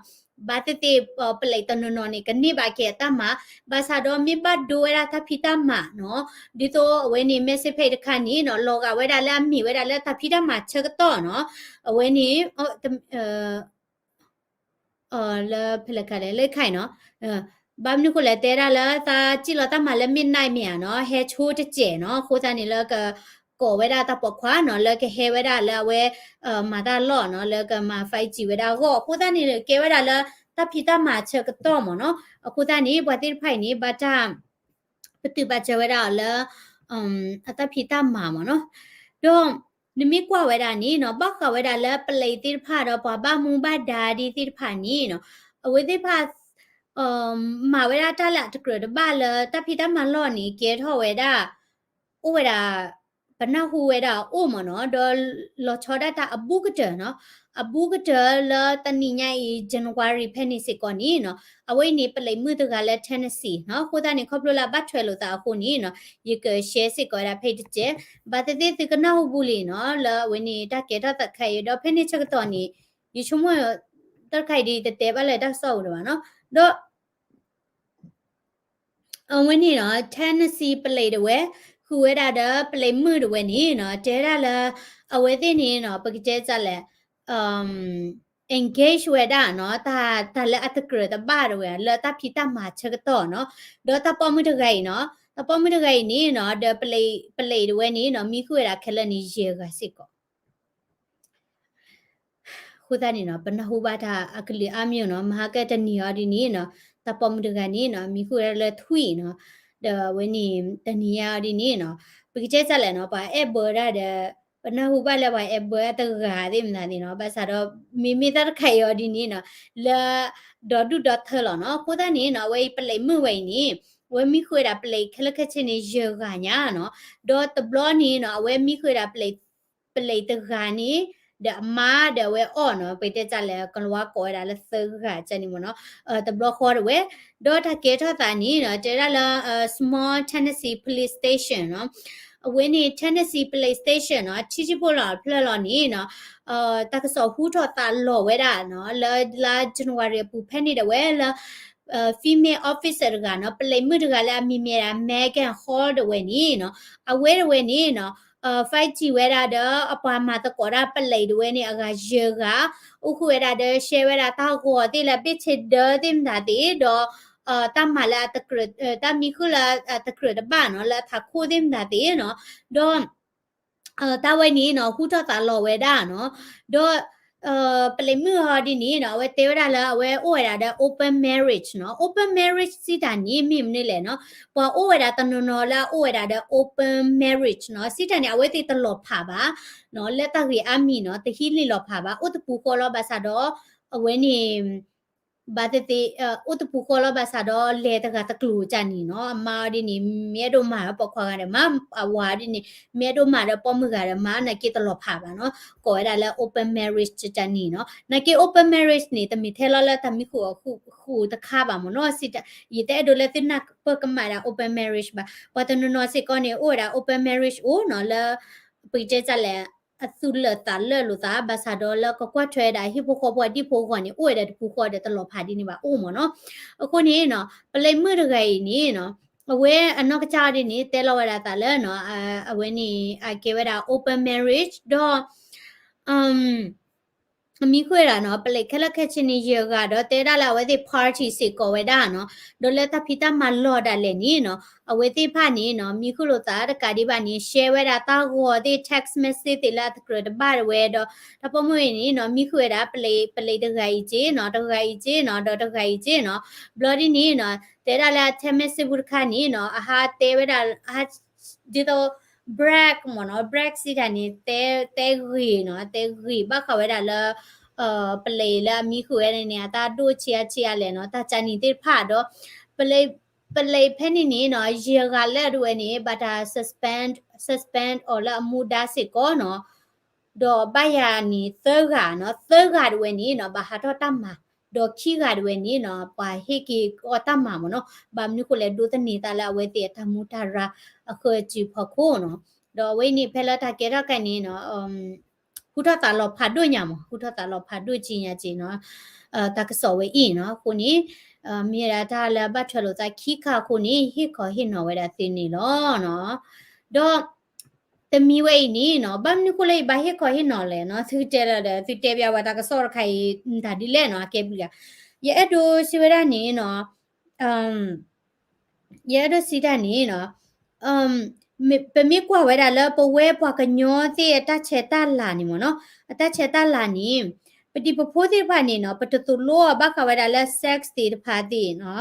ဘၣ်သ့ၣ်သ့ၣ် ပလံးတနီၤနီၤန့ၣ် ကန့ၢ်ဘၣ်က့ၤအတၢ်မၤ ဘၣ်ဆၣ်ဒီးမ့ၢ်ဘၣ်ဒိဝဲဒၣ်တၢ်ဖံးတၢ်မၤနီၤ ဒ်သိးအဝဲန့ၣ် message ဖဲအံၤတခါန့ၣ်နီၤ လီၤဂာ်ဝဲဒၣ်လၢအမ့ၢ်ဝဲဒၣ်လၢတၢ်ဖံးတၢ်မၤဆၢကတီၢ်နီၤ အဝဲန့ၣ် လၢဖဲလဲၣ်ခါလဲၣ် လၢခါအံၤနီၤ ဘၣ်မနုၤဃိလဲၣ် တဲဒၣ်လၢသးစံၣ်လီၤတၢ်မၤလၢ midnight မ့ၢ်ဧါနီၤ ဟဲဆိတစဲးနီၤ အဃိသတးန့ၣ်လၢက ကိးဝဲဒၣ်တၢ်ပိာ်ခွါနီၤ လၢကဟဲဝဲဒၣ်လၢအဝဲ မၤတၢ်လီၢ်နီၤ လၢကမၤ five G ဝဲဒၣ်အဂီၢ် အဃိသတးန့ၣ် ကဲဝဲဒၣ်လၢတၢ်ဖံးတၢ်မၤဆၢကတီၢ်မ့ၢ်နီၤ အဃိသတးန့ၣ် ပှၤသ့ၣ်တဖၣ်အံၤန့ၣ် ဘၣ်တၢ် ပတုာ်ပာ်စၢၤဝဲဒၣ်အီၤလၢ အတၢ်ဖံးတၢ်မၤမ့ၢ်နီၤ ဒီး နမ့ၢ်ကွၢ်ဝဲဒၣ်န့ၣ်နီၤ ဘၣ်ဃးဝဲဒၣ်လၢပလံးသ့ၣ်တဖၣ်ဒီးပှၤဘၣ်မူဘၣ်ဒါဒ်သ့ၣ်တဖၣ်န့ၣ်နီၤ အဝဲသ့ၣ်တဖၣ် မၤဝဲဒၣ်တၢ်လၢအတကြၢးတဘၣ်လၢတၢ်ဖံးတၢ်မၤလီၢ်န့ၣ် ကဲထီၣ်ဝဲဒၣ် အိၣ်ဝဲဒၣ် ပနၢ်ဟူဝဲဒၣ်အအိၣ်မ့ၢ်နီၤ ဒီးလီၤဆီဒၣ်တၢ်အဘူးကတၢၢ်နီၤ အဘူးကတၢၢ်လၢတနံၤညါအံၤ January ဖဲန့ၣ်စ့ၢ်ကီးန့ၣ်နီၤ အဝဲအံၤန့ၣ် ပလံးမုၣ်တဂၤလၢ Tennessee နီၤ အဃိသတးန့ၣ် ခီဖျိလၢအဘၣ်ထွဲလိာ်သးအဃိန့ၣ်နီၤ ယက share စ့ၢ်ကီးဝဲဒၣ်ဖဲအံၤတစဲး ဘၣ်သ့ၣ်သ့ၣ်သုကနၢ်ဟူဘူးလံနီၤ လၢအဝဲန့ၣ်တၢ်ကဲထီၣ်သးခါအံၤ ဒီးဖဲန့ၣ်ဆၢကတီၢ်န့ၣ် ယဆိကမိၣ် တၢ်တခါအံၤဒ်တတဲဘၣ်လၢတၢ်ကစီၣ်ပူၤဒံးဘၣ်နီၤ ဒီး အဝဲန့ၣ်နီၤ Tennessee ပလံးတဝဲ ဃုာ်ဝဲဒၣ်ဒီးပလံးမုၣ်တဝဲန့ၣ်နီၤ တဲဒၣ်လၢ အဝဲသ့ၣ်န့ၣ်နီၤ ပကတဲဒ်လဲၣ် engage ဝဲဒၣ်နီၤ တၢ် တၢ်လၢအတကြၢးတဘၣ်တဝဲ လၢတၢ်ဖံးတၢ်မၤဆၢကတီၢ်နီၤ ဒီးတၢ်ပိာ်မုၣ်တဂၤအံၤနီၤ တၢ်ပိာ်မုၣ်တဂၤအံၤန့ၣ်နီၤ ဒီးပလံး ပလံးတဝဲန့ၣ်နီၤ မံဃုာ်ဝဲဒၣ်ခဲလၢာ်န့ၣ် ယဲၢ်ဂၤစ့ၢ်ကီး အဃိသတးန့ၣ်နီၤ ပနၢ်ဟူဘၣ်တၢ်အကလုာ်အါမံၤနီၤ မဟါကတနံၤအီၤဒ်န့ၣ်နီၤ တၢ်ပိာ်မုၣ်တဂၤန့ၣ်နီၤ မံဃုာ်ဝဲဒၣ်လၢထွံၣ်နီၤ ဒီးအဝဲန့ၣ် တနံၤညါအီၤဒ်န့ၣ်နီၤ ပကတဲဒ်လဲၣ်နီၤ ပှၤအဲၣ်ဘၢဒၣ်ဒီး ပနၢ်ဟူဘၣ်လၢပှၤအဲၣ်ဘၢတဂၤသ့ၣ်မနုၤသ့ၣ်နီၤ ဘၣ်ဆၣ်ဒီး မ့မ့ၢ်တၢ်တခါအံၤအီၤဒ်န့ၣ်နီၤ လၢ ဒီဒူၣ်ဒီထၢလီၤနီၤ အဃိသတးန့ၣ်နီၤ အဝဲအံၤပလံးမုၣ်ဝဲအံၤန့ၣ် အဝဲမံဃုာ်ဝဲဒၣ်ပလံးခဲလၢာ်ခဲဆ့န့ၣ် ယဲၢ်ဂၤညါနီၤ ဒီးတဘျီန့ၣ်နီၤ အဝဲမံဃုာ်ဝဲဒၣ် ပလံးတဂၤန့ၣ် ဒီးအမါဒီးအဝဲအီၣ်နီၤ ပတဲဒ်လဲၣ် ကလၤဝါကိးဝဲဒၣ်လၢသၢဂၤကန့ၣ်မ့ၢ်နီၤ တဘျီဃီတဝဲ ဒီးတၢ်ကဲထီၣ်သးန့ၣ်နီၤ တဲဒၣ်လၢ small Tennessee police station နီၤ အဝဲန့ၣ် Tennessee police station နီၤ ထံထံဖိလီၤဖျၢၣ်လီၤန့ၣ်နီၤ တၢ်ကစီၣ်ဟူထီၣ်သးလီၤဝဲဒၣ်နီၤ လၢလါ January အပူၤဖဲန့ၣ်ဒၣ်ဝဲလၢ female officer တဂၤနီၤ ပလံးမုၣ်တဂၤလၢအမံၤမ့ၢ်ဒၣ် Megan Hall ဒၣ်ဝဲန့ၣ်နီၤ အဝဲဒၣ်ဝဲန့ၣ်နီၤ five G ဝဲဒၣ်ဒီး အပှၤမၤသကိးတၢ်ပလံးတဝဲန့ၣ် အဂၤယဲၢ်ဂၤ, အိၣ်ဃုာ်ဝဲဒၣ်ဒီး share ဝဲဒၣ်တၢ်ဂီၤသ့ၣ်လၢ ဘ့ၣ်ဆ့ဒၢသ့ၣ်မတၤသ့ၣ် ဒီး တၢ်မၤလၢအတကြၢး တၢ်မံဃုာ်လၢအတကြၢးတဘၣ်နီၤ လၢအထးခိၣ်သ့ၣ်မတၤသ့ၣ်နီၤ, ဒီး တၢ်ဝဲန့ၣ်နီၤ ဟူထီၣ်သးလီၤဝဲဒၣ်နီၤ, ဒီး ပလံးမုၣ်ဟီဒ်န့ၣ်နီၤ အဝဲတဲဝဲဒၣ်လၢအဝဲအိၣ်ဝဲဒၣ်ဒီး open marriage နီၤ, open marriage စံးတၢ်န့ၣ် မ့ၢ်မနုၤလဲၣ်နီၤ, ပှၤအိၣ်ဝဲဒၣ်တနီၤနီၤလၢအအိၣ်ဝဲဒၣ်ဒီး open marriage နီၤ, စံးတၢ်န့ၣ် အဝဲသ့ၣ်တလီၤဖးဘၣ်နီၤ, လၢတၢ်ဂ့ၢ်အါမံၤနီၤ တဟံးလ့ၣ်လီၤဖးဘၣ်, အိၣ်တပူၤဃီလီၤဘၣ်ဆၣ်ဒီး အဝဲန့ၣ် ဘၣ်သ့ၣ်သ့ၣ် အိၣ်တပူၤဃီလီၤဘၣ်ဆၣ်ဒီး လဲၤတဂၤတကျိၤကၢ်န့ၣ်နီၤ, အမါအီၤဒ်န့ၣ် မ့ၢ်အဲၣ်ဒိးမၤဒီးပိာ်ခွါဂၤဒီးမၤ, အဝၤဒ်န့ၣ် မ့ၢ်အဲၣ်ဒိးမၤဒီးပိာ်မုၣ်ဂၤဒီးမၤ, နာ်က့တလီၤဖးဘၣ်နီၤ, ကိးဝဲဒၣ်လၢ open marriage ကၢ်န့ၣ်နီၤ, နာ်က့ open marriage န့ၣ် တမ့ၢ်ထဲလီၤလၢတၢ်မံဃုာ်အဃုာ်တခါဘၣ်မ့ၢ်နီၤ, ယတအဲၣ်ဒိးလၢသုနၢ်ပၢၢ်ကမၣ်ဒၣ် open marriage ဘၣ်, ပှၤတနီၤနီၤစ့ၢ်ကီးန့ၣ် အိၣ်ဝဲဒၣ် open marriage အိၣ်နီၤ လၢ ပကတဲတၢ်လဲၣ် အသူၣ်လၢာ်သးလၢာ်လိာ်သး ဘၣ်ဆၣ်ဒီးလၢကကွၢ်ထွဲဝဲဒၣ်ဟံၣ်ဖိဃီဖိအဒံၣ်ဖိအဂီၢ်န့ၣ် အိၣ်ဝဲဒၣ်တပူၤဃီဒီးတလီၤဖးဒ်န့ၣ်ဘၣ်အိၣ်မ့ၢ်နီၤ, အဃိန့ၣ်နီၤ ပလံးမုၣ်တဂၤအံၤန့ၣ်နီၤ အဝဲအနီၢ်ကစၢ်ဒ်န့ၣ် တဲလီၤဝဲဒၣ်သးလၢနီၤ အဝဲန့ၣ် အကဲဝဲဒၣ် open marriage ဒီး မံဃုာ်ဝဲဒၣ်နီၤ ပလံးခဲလၢာ်ခဲဆ့န့ၣ် ယဲၢ်ဂၤဒီးတဲဒၣ်လၢအဝဲသ့ၣ် party စ့ၢ်ကီးဝဲဒၣ်နီၤ, ဒီးလၢတၢ်ဖံးတၢ်မၤလီၢ်ဒၣ်လဲာ်န့ၣ်နီၤ အဝဲသ့ၣ်တဖၣ်န့ၣ်နီၤ မံဃုာ်လိာ်သးတကးဒံးဘၣ်န့ၣ် share ဝဲဒၣ်တၢ်ဂီၤသ့ၣ် text message သ့ၣ်လၢအတကြၢးတဘၣ်ဝဲဒီး တၢ်ပိာ်မုၣ်အံၤန့ၣ်နီၤ မံဃုာ်ဝဲဒၣ် ပလံးတဂၤအံၤက့နီၤ တဂၤအံၤက့နီၤ ဒီးတဂၤအံၤက့နီၤ, ဘျီဒ်န့ၣ်နီၤ တဲဒၣ်လၢအ text message ပူၤတခါန့ၣ်နီၤ အဟးတဲဝဲဒၣ် အဟး ဒ်သိး brag မ့ၢ်နီၤ brag စံးတၢ်န့ၣ် တဲဂ့ၤနီၤ တဲဂ့ၤဘၣ်ဃးဝဲဒၣ်လၢ ပလံးလၢအမံဃုာ်ဝဲန့ၣ်န့ၣ် အတၢ်ဒိၣ်ဆံးအါဆံးအါလဲၣ်နီၤ တၢ်ကၢ်န့ၣ်သ့ၣ်တဖၣ်ဒီး ပလံးဖဲန့ၣ်န့ၣ်နီၤ ယဲၢ်ဂၤလၢဒၣ်ဝဲန့ၣ် ဘၣ်တၢ် suspend suspend အီၤလၢအမူဒါစ့ၢ်ကီးနီၤ, ဒီးဘၣ်ယၤန့ၣ်သၢဂၤနီၤ သၢဂၤဒၣ်ဝဲန့ၣ်နီၤ ဘၣ်ဟးထီၣ်တၢ်မၤ, ဒီးခံဂၤဒၣ်ဝဲန့ၣ်နီၤ ပှၤဟ့ၣ်က့ၤအီၤတၢ်မၤမ့ၢ်နီၤ, ဘၣ်မနုၤဃိလဲၣ် ဒိးသန့ၤသးလၢအဝဲသ့ၣ်အတၢ်မူတၢ်ရၢအဃၢၤစုဖီခိၣ်နီၤ, ဒီးအဝဲန့ၣ်ဖဲလၢတၢ်ကဲထီၣ်ကၢ်န့ၣ်နီၤ ဟူထီၣ်သးလီၤဖးဒိၣ်ညါမ့ၢ် ဟူထီၣ်သးလီၤဖးဒိၣ်ကံညါက့နီၤ, တၢ်ကစီၣ်ဝဲအံၤနီၤ အဃိန့ၣ် မ့ၢ်ဝဲဒၣ်တၢ်လၢဘၣ်ထွဲလိာ်သးခံခါအဃိန့ၣ် ဟ့ၣ်ခီဟ့ၣ်နီၤဝဲဒၣ်သုန့ၣ်လီၤနီၤ, ဒီး တမံၤဝဲအံၤန့ၣ်နီၤ ဘၣ်မနုၤဃိလၢယဘၣ်ဟ့ၣ်ခီဟ့ၣ်နီၤလဲၣ်နီၤ သုကတဲလၢဒီး သုတဲဘၣ်ဝဲတၢ်ကစီၣ်တခါအံၤ တၢ်ဒ်လဲၣ်နီၤ အကဲဘျုးဧါ, ယအဲၣ်ဒိးစံးဝဲဒၣ်န့ၣ်နီၤ ယအဲၣ်ဒိးစံးတၢ်န့ၣ်နီၤ ပမ့ၢ်ကွၢ်ဝဲဒၣ်လၢပဝဲပှၤကညီသ့ၣ်အတၢ်ဆဲးတၢ်လၤန့ၣ်မ့ၢ်နီၤ အတၢ်ဆဲးတၢ်လၤန့ၣ် ပဒံးပဖိသ့ၣ်တဖၣ်န့ၣ်နီၤ ပတသိၣ်လိအီၤဘၣ်ဃးဝဲဒၣ်လၢ sex သ့ၣ်တဖၣ်သ့ၣ်နီၤ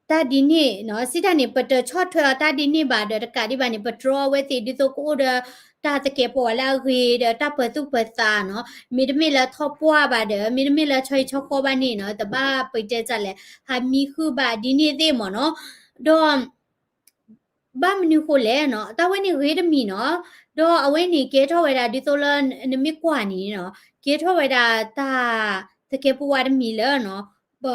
တၢ်ဒ်န့ၣ်နီၤ စံးတၢ်န့ၣ် ပတဆီၣ်ထွဲအီၤတၢ်ဒ်န့ၣ်ဘၣ်ဒီး တကးဒံးဘၣ်န့ၣ် ပတြီအဝဲသ့ၣ်ဒ်သိးကအိၣ်ဒီး တၢ်သကဲးပဝးလၢအဂ့ၤဒီး တၢ်ပၢၤသူၣ်ပၢၤသးနီၤ မ့တမ့ၢ်လၢထီၣ်ပှၢ်ဘၣ်ဒီး မ့တမ့ၢ်လၢဆီဟံၣ်ဆီဃီဘၣ်န့ၣ်နီၤ တဘၣ်ပတဲတၢ်လဲၣ် ဟးမံဃုာ်ဘၣ်ဒ်န့ၣ်သ့ၣ်မ့ၢ်နီၤ ဒီး ဘၣ်မနုၤဃိလဲၣ်နီၤ တၢ်ဝဲန့ၣ်ဂ့ၤတမံၤနီၤ ဒီးအဝဲန့ၣ်ကဲထီၣ်ဝဲဒၣ်ဒ်သိးလၢ နမ့ၢ်ကွၢ်န့ၣ်နီၤ ကဲထီၣ်ဝဲဒၣ်တၢ်သကဲးပဝးတမံၤလၢနီၤ ပ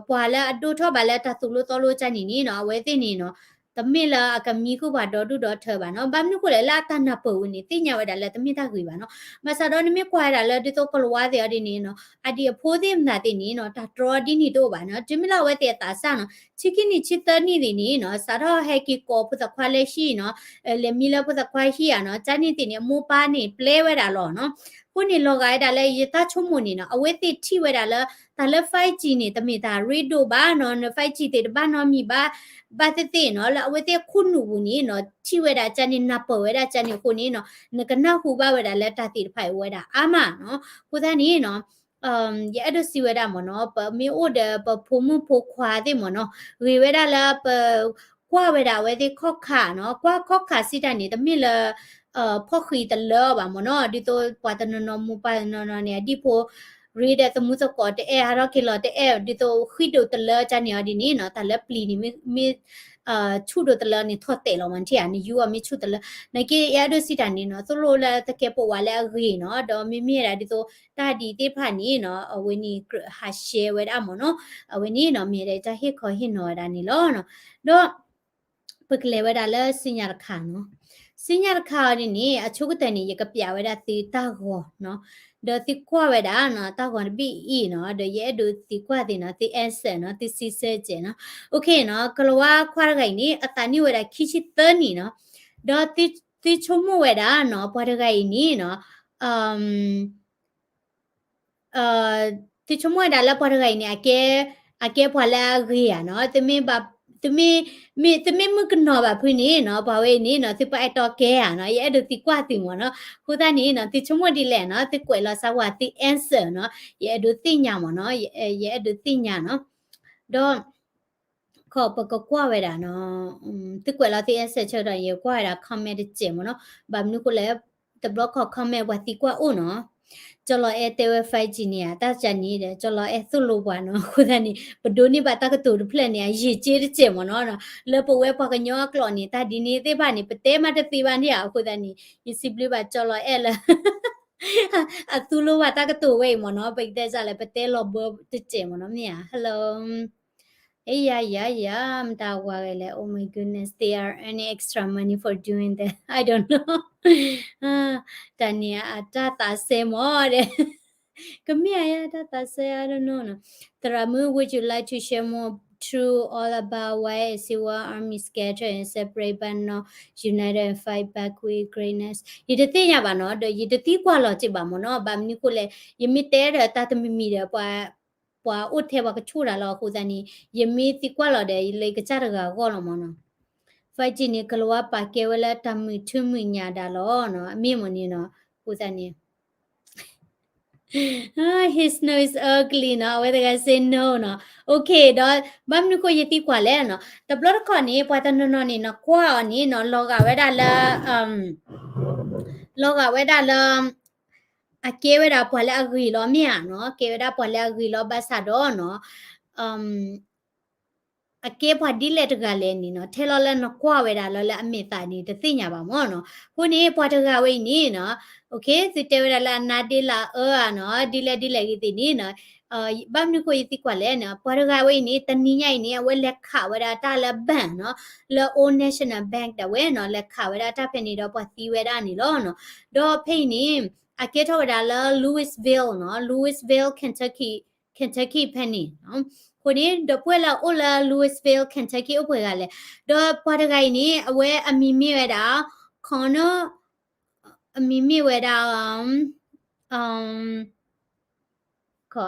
ပှၤလၢအဒိၣ်ထီၣ်ဘၣ်လၢတၢ်သိၣ်လိသီလိကၢ်န့ၣ်န့ၣ်နီၤ အဝဲသ့ၣ်န့ၣ်နီၤ တမ့ၢ်လၢအကမံဃုာ်ပှၤဒီဒူၣ်ဒီထၢဘၣ်နီၤ ဘၣ်မနုၤဃိလဲၣ် လၢအတၢ်နၢ်ပၢၢ်ဝဲန့ၣ် သ့ၣ်ညါဝဲဒၣ်လၢတမ့ၢ်တၢ်ဂ့ၤဘၣ်နီၤ ဘၣ်ဆၣ်ဒီးနမ့ၢ်ကွၢ်ဝဲဒၣ်လၢဒ်သိးကလၤဝါသ့ၣ်အီၤဒ်န့ၣ်နီၤ အဒံးအဖိသ့ၣ်မနုၤသ့ၣ်န့ၣ်နီၤ တၢ်တြီဒ်န့ၣ်တအိၣ်ဘၣ်နီၤ တုၤမ့ၢ်လၢအဝဲသ့ၣ်အသးစၢ်နီၤ ဆံခံနံၣ်ဆံသၢနံၣ်သ့ၣ်န့ၣ်နီၤ စးထီၣ်ဟဲက့ၤကိးဖိသၣ်ခွါလၢဟံၣ်နီၤ လဲၤမံလၢဖိသၣ်ခွါဟံၣ်ဧါနီၤ ကၢ်န့ၣ်သ့ၣ်န့ၣ် အမိၢ်ပၢ်န့ၣ်ပျဲဝဲဒၣ်လီၤနီၤ အဃိန့ၣ်လီၤဂာ်ဝဲဒၣ်လၢယတၢ်ဆိကမိၣ်န့ၣ်နီၤ အဝဲသ့ၣ်ထံၣ်ဝဲဒၣ်လၢ တၢ်လၢ five G န့ၣ် တမ့ၢ်တၢ်ရ့ဒိၣ်ဘၣ်နီၤ န five G သ့ၣ်တဘၣ်နီတမံၤဘၣ် ဘၣ်သ့ၣ်သ့ၣ်နီၤ လၢအဝဲသ့ၣ်ခိၣ်နူာ်ပူၤန့ၣ်နီၤ ထံၣ်ဝဲဒၣ်ကၢ်န့ၣ် နၢ်ပၢၢ်ဝဲဒၣ်ကၢ်န့ၣ်အဃိန့ၣ်နီၤ နကနၢ်ဟူဘၣ်ဝဲဒၣ်လၢတၢ်သ့ၣ်တဖၣ်အံၤအိၣ်ဝဲဒၣ်အါမးနီၤ အဃိသတးန့ၣ်နီၤ ယအဲၣ်ဒိးစံးဝဲဒၣ်မ့ၢ်နီၤ ပမ့ၢ်အိၣ်ဒီးပဖိမုၣ်ဖိခွါသ့ၣ်မ့ၢ်နီၤ ဂ့ၤဝဲဒၣ်လၢပ ကွၢ်ဝဲဒၣ်အဝဲသ့ၣ်ခီၣ်ခါနီၤ ကွၢ်ခီၣ်ခါစံးတၢ်န့ၣ် တမ့ၢ်လၢ ဖီၣ်ဃံးတလၢအီၤဘၣ်မ့ၢ်နီၤ ဒ်သိးပှၤတနီၤနီၤမိၢ်ပၢ်တနီၤနီၤန့ၣ် အဒံၣ်ဖိ ရ့ဒီးသမူသကိးတအဲၣ် ဟးထီၣ်က့ၤလီၤတအဲၣ် ဒ်သိးဃံဒိၣ်တလၢကၢ်န့ၣ်အီၤဒ်န့ၣ်နီၤ တၢ်လၢပျံၤန့ၣ် မ့ၢ် ဆူၣ်ဒိၣ်တလၢန့ၣ် ထီၣ်တဲာ်လီၤမး နထံၣ်ဧါ နယူၤအီၤမ့ၢ်ဆူၣ်တလၢ နာ်က့ ယအဲၣ်ဒိးစံးတၢ်န့ၣ်နီၤ သိၣ်လိလၢသကဲးပဝးလၢအဂ့ၤနီၤ ဒီးမ့မ့ၢ်ဒၣ်ဒ်သိး တၢ်ဒ်သ့ၣ်တဖၣ်န့ၣ်နီၤ အဝဲန့ၣ် ဟးရှဲဝဲဒၣ်မ့ၢ်နီၤ အဝဲန့ၣ်နီၤ မ့ၢ်ဒၣ်တၢ်ဟ့ၣ်ခီဟ့ၣ်နီၤဝဲဒၣ်န့ၣ်လီၤ. ဒီး ပကလဲၤဝဲဒၣ်လၢစံၣ်ညီၣ်တခါနီၤ စံၣ်ညီၣ်တခါအီၤဒ်န့ၣ် အဆိကတၢၢ်န့ၣ် ယကပျးဝဲဒၣ်သုတၢ်ဂီၤနီၤ ဒီးသုကွၢ်ဝဲဒၣ်နီၤ တၢ်ဂီၤတဘ့ၣ်အံၤနီၤ ဒီးယအဲၣ်ဒိးသုကွၢ်သ့ၣ်နီၤ သု answer နီၤ သုစံးဆၢကဲးနီၤ okay နီၤ ကလၤဝါခွါတဂၤအံၤန့ၣ် အသးနံၣ်ဝဲဒၣ်ခံဆံသၢနံၣ်နီၤ ဒီးသုဆိကမိၣ်ဝဲဒၣ်နီၤ ပှၤတဂၤအံၤန့ၣ်နီၤ သုဆိကမိၣ်ဝဲဒၣ်လၢပှၤတဂၤအံၤန့ၣ် အကဲ အကဲပှၤလၢအဂ့ၤဧါနီၤ, သုမ့ၢ်မုၣ်ကနီၤဘၣ်ဖုန့ၣ်နီၤ ပှၤဝဲအံၤန့ၣ်နီၤ သုပာ်အဲၣ်တီကဲဧါနီၤ, ယအဲၣ်ဒိးသံကွၢ်သုမ့ၢ်နီၤ. အဃိသတးန့ၣ်နီၤ သုဆိကမိၣ်ဒ်လဲၣ်နီၤ, သုကွဲးလီၤစၢၤဝဲသု answer နီၤ, ယအဲၣ်ဒိးသ့ၣ်ညါမ့ၢ်နီၤ, ယအဲၣ်ဒိးသ့ၣ်ညါနီၤ. ဒီး ခီပကကွၢ်ဝဲဒၣ်နီၤ, သုကွဲးလီၤသု answer ဆၢကတီၢ် ယကွၢ်ဝဲဒၣ် comment တစဲးမ့ၢ်နီၤ, ဘၣ်မနုၤဃိလဲၣ် တဘျီခီ comment ပှၤသံကွၢ်အိၣ်နီၤ, ကၠီလီၤအဲၣ်တဲဝဲ five G န့ၣ် တၢ်စံးန့ၣ်ဒီး ကၠီလီၤအဲၣ်သိၣ်လိပှၤနီၤ, အဃိသတးန့ၣ် ပဒိးန့ၢ်ဘၣ်တၢ်ကတိၤတဖျၢၣ်န့ၣ် အယံာ်က့တစဲးမ့ၢ်နီၤ, လၢပဝဲပှၤကညီအကျိာ်န့ၣ် တၢ်ဒ်န့ၣ်သ့ၣ်တဖၣ်န့ၣ် ပတဲမးတသ့ဘၣ်န့ၣ်ဧါ, အဃိသတးန့ၣ် ယစံးဘျုးဘၣ်ကၠီလီၤအဲၣ်လၢ အသိၣ်လိဘၣ်တၢ်ကတိၤဝဲအံၤမ့ၢ်နီၤ, ပကတဲစ့ၢ်လဲၣ် ပတဲလီၤဘၢတစဲးမ့ၢ်နီၤ မ့ၢ်ဧါ, hello. ယၤ ယၤ ယၤ မတၤဝၤဂ့ၤလဲၣ်, oh my goodness, they are earning extra money for doing that, I don't know. တၢ်န့ၣ်အတၢ်သးစဲမ့ၢ်ဒီး ကမ့ၢ်ဧါ ယတၢ်သးစဲ I don't know နီၤ. သရၣ်မုၣ် would you like to share more true all about why a civil army scattered and separate but not united and fight back with greatness? ယတသ့ၣ်ညါဘၣ်နီၤ, ဒီးယတသံကွၢ်လီၤစ့ၢ်ဘၣ်မ့ၢ်နီၤ, ဘၣ်မနုၤဃိလဲၣ် ယမ့ၢ်တဲဒီးတၢ်တမံၤမံၤဒီး ပှၤအိၣ်ထဲပှၤကဆိၣ်တၢ်လီၤ, အဃိသတးန့ၣ် ယမ့ၢ်သံကွၢ်လီၤဒီး ယလၢယကစၢ်တဂၤအဂီၢ်လီၤမ့ၢ်နီၤ. five G န့ၣ် ကလၤဝါပာ်ကဲဝဲလၢတၢ်မုာ်ထူမုာ်ညၣ်ဒၣ်လီၤနီၤ, အမ့ၢ်မ့ၢ်န့ၣ်နီၤ, အဃိသတးန့ၣ် his nose is ugly နီၤ, အဝဲတဂၤ say no နီၤ. Okay ဒီး ဘၣ်မနုၤဃိယသံကွၢ်လဲၣ်နီၤ, တဘျီတခီၣ်န့ၣ် ပှၤတနီၤနီၤန့ၣ်နီၤ ကွၢ်အီၤန့ၣ်နီၤ လီၤဂာ်ဝဲဒၣ်လၢ လီၤဂာ်ဝဲဒၣ်လၢ အကဲဝဲဒၣ်ပှၤလၢအဂ့ၤလီၤမ့ၢ်ဧါနီၤ, ကဲဝဲဒၣ်ပှၤလၢအဂ့ၤလီၤ ဘၣ်ဆၣ်ဒီးနီၤ အကဲပှၤဒ်လဲၣ်တဂၤလဲၣ်န့ၣ်နီၤ, ထဲလီၤလၢနကွၢ်ဝဲဒၣ်လၢလၢအမဲာ်သးန့ၣ် တသ့ၣ်ညါဘၣ်မ့ၢ်နီၤ. အဃိန့ၣ် ပှၤတဂၤဝဲအံၤန့ၣ်နီၤ, okay သုတဲဝဲဒၣ်လၢအနါဒ့လးအၢဧါနီၤ, ဒ်လဲၣ်ဒ်လဲၣ်ဂ့ၤသ့ၣ်န့ၣ်နီၤ, ဘၣ်မနုၤဃိယသံကွၢ်လဲၣ်နီၤ, ပှၤတဂၤဝဲအံၤန့ၣ် တနံၤညါအံၤန့ၣ် အဝဲလဲၤခးဝဲဒၣ်တၢ်လၢ bank နီၤ, လၢ Old National Bank ဒၣ်ဝဲနီၤ, လဲၤခးဝဲဒၣ်တၢ်ဖဲန့ၣ်ဒီးပှၤသံဝဲဒၣ်န့ၣ်လီၤနီၤ. ဒီးဖဲအံၤန့ၣ် အကဲထီၣ်ဝဲဒၣ်လၢ Louisville နီၤ, Louisville Kentucky, Kentucky ဖဲန့ၣ်. အဃိန့ၣ် ဒီပုၢ်ဝဲၢ်လၢအအိၣ်လၢ Louisville Kentucky အိၣ်ပှဲၤဂၤလဲၣ်. ဒီးပှၤတဂၤအံၤန့ၣ် အဝဲအမံၤမ့ၢ်ဝဲဒၣ် Connor, အမံၤမ့ၢ်ဝဲဒၣ်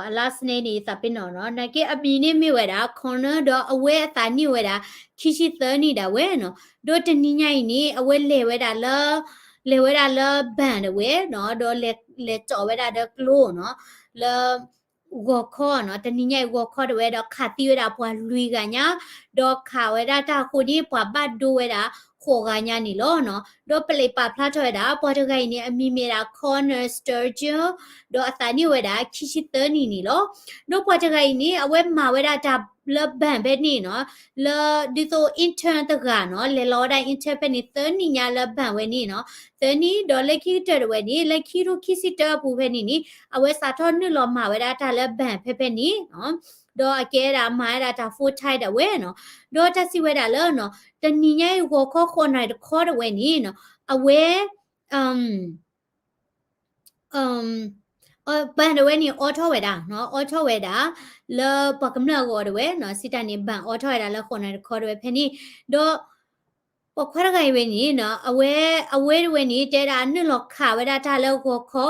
အ last name န့ၣ် ယသးပ့ၤနီၣ်နီၤ, နာ်က့အမံၤန့ၣ်မ့ၢ်ဝဲဒၣ် Connor ဒီးအဝဲအသးနံၣ်ဝဲဒၣ် ခံဆံသၢနံၣ်ဒၣ်ဝဲနီၤ. ဒီးတနံၤညါအံၤန့ၣ် အဝဲလဲၤဝဲဒၣ်လၢ လဲၤဝဲဒၣ်လၢ bank ဒၣ်ဝဲနီၤ, ဒီးလဲၤကၠီးဝဲဒၣ်ဒီးကျိနီၤ, လၢ ဂီၤခီနီၤ, တနံၤညါအံၤဂီၤခီဒၣ်ဝဲဒီးခးသံဝဲဒၣ်ပှၤလွံၢ်ဂၤညါ, ဒီးခးဝဲဒၣ်တၢ်အဃိန့ၣ် ပှၤဘၣ်ဒိဝဲဒၣ်ဃိးဂၤညါန့ၣ်လီၤနီၤ. ဒီးပလံးပာ်ဖျါထီၣ်ဝဲဒၣ် ပှၤတဂၤအံၤန့ၣ် အမံၤမ့ၢ်ဒၣ် Connor Sturgeon, ဒီးအသးနံၣ်ဝဲဒၣ် ခံဆံသၢနံၣ်န့ၣ်လီၤ. ဒီးပှၤတဂၤအံၤန့ၣ် အဝဲမၤဝဲဒၣ်တၢ်လၢ bank ဖဲန့ၣ်နီၤ, လၢဒ်သိး intern တဂၤနီၤ, လဲၤလီၤဝဲဒၣ် intern ဖဲန့ၣ် သၢနံၣ်ညါလၢ bank ဝဲန့ၣ်နီၤ, သၢနံၣ်, ဒီးလၢခံကတၢၢ်တဝဲန့ၣ် လၢခံကထိခံဆံတၢအပူၤဖဲန့ၣ်န့ၣ် အဝဲစးထီၣ်နုာ်လီၤမၤဝဲဒၣ်တၢ်လၢ bank ဖဲဖဲန့ၣ်နီၤ, ဒီးအကဲဒၣ်မၤဝဲဒၣ်တၢ် full time ဒၣ်ဝဲနီၤ. ဒီးတၢ်စံးဝဲဒၣ်လၢနီၤ, တနံၤညါအံၤဂီၤခီဃိးနၣ်ရံၣ်တခီတဝဲန့ၣ်နီၤ, အဝဲ bank တဝဲန့ၣ် အိးထီၣ်ဝဲဒၣ်နီၤ, အိးထီၣ်ဝဲဒၣ် လၢပှၤကမျၢၢ်အဂီၢ်တဝဲနီၤ, စံးတၢ်န့ၣ် bank အိးထီၣ်ဝဲဒၣ်လၢဃိးနၣ်ရံၣ်တခီတဝဲဖဲန့ၣ်, ဒီး ပိာ်ခွါတဂၤအံၤဝဲန့ၣ်နီၤ, အဝဲ အဝဲတဝဲန့ၣ် တဲဒၣ်နုာ်လီၤခးဝဲဒၣ်တၢ်လၢဂီၤခီ,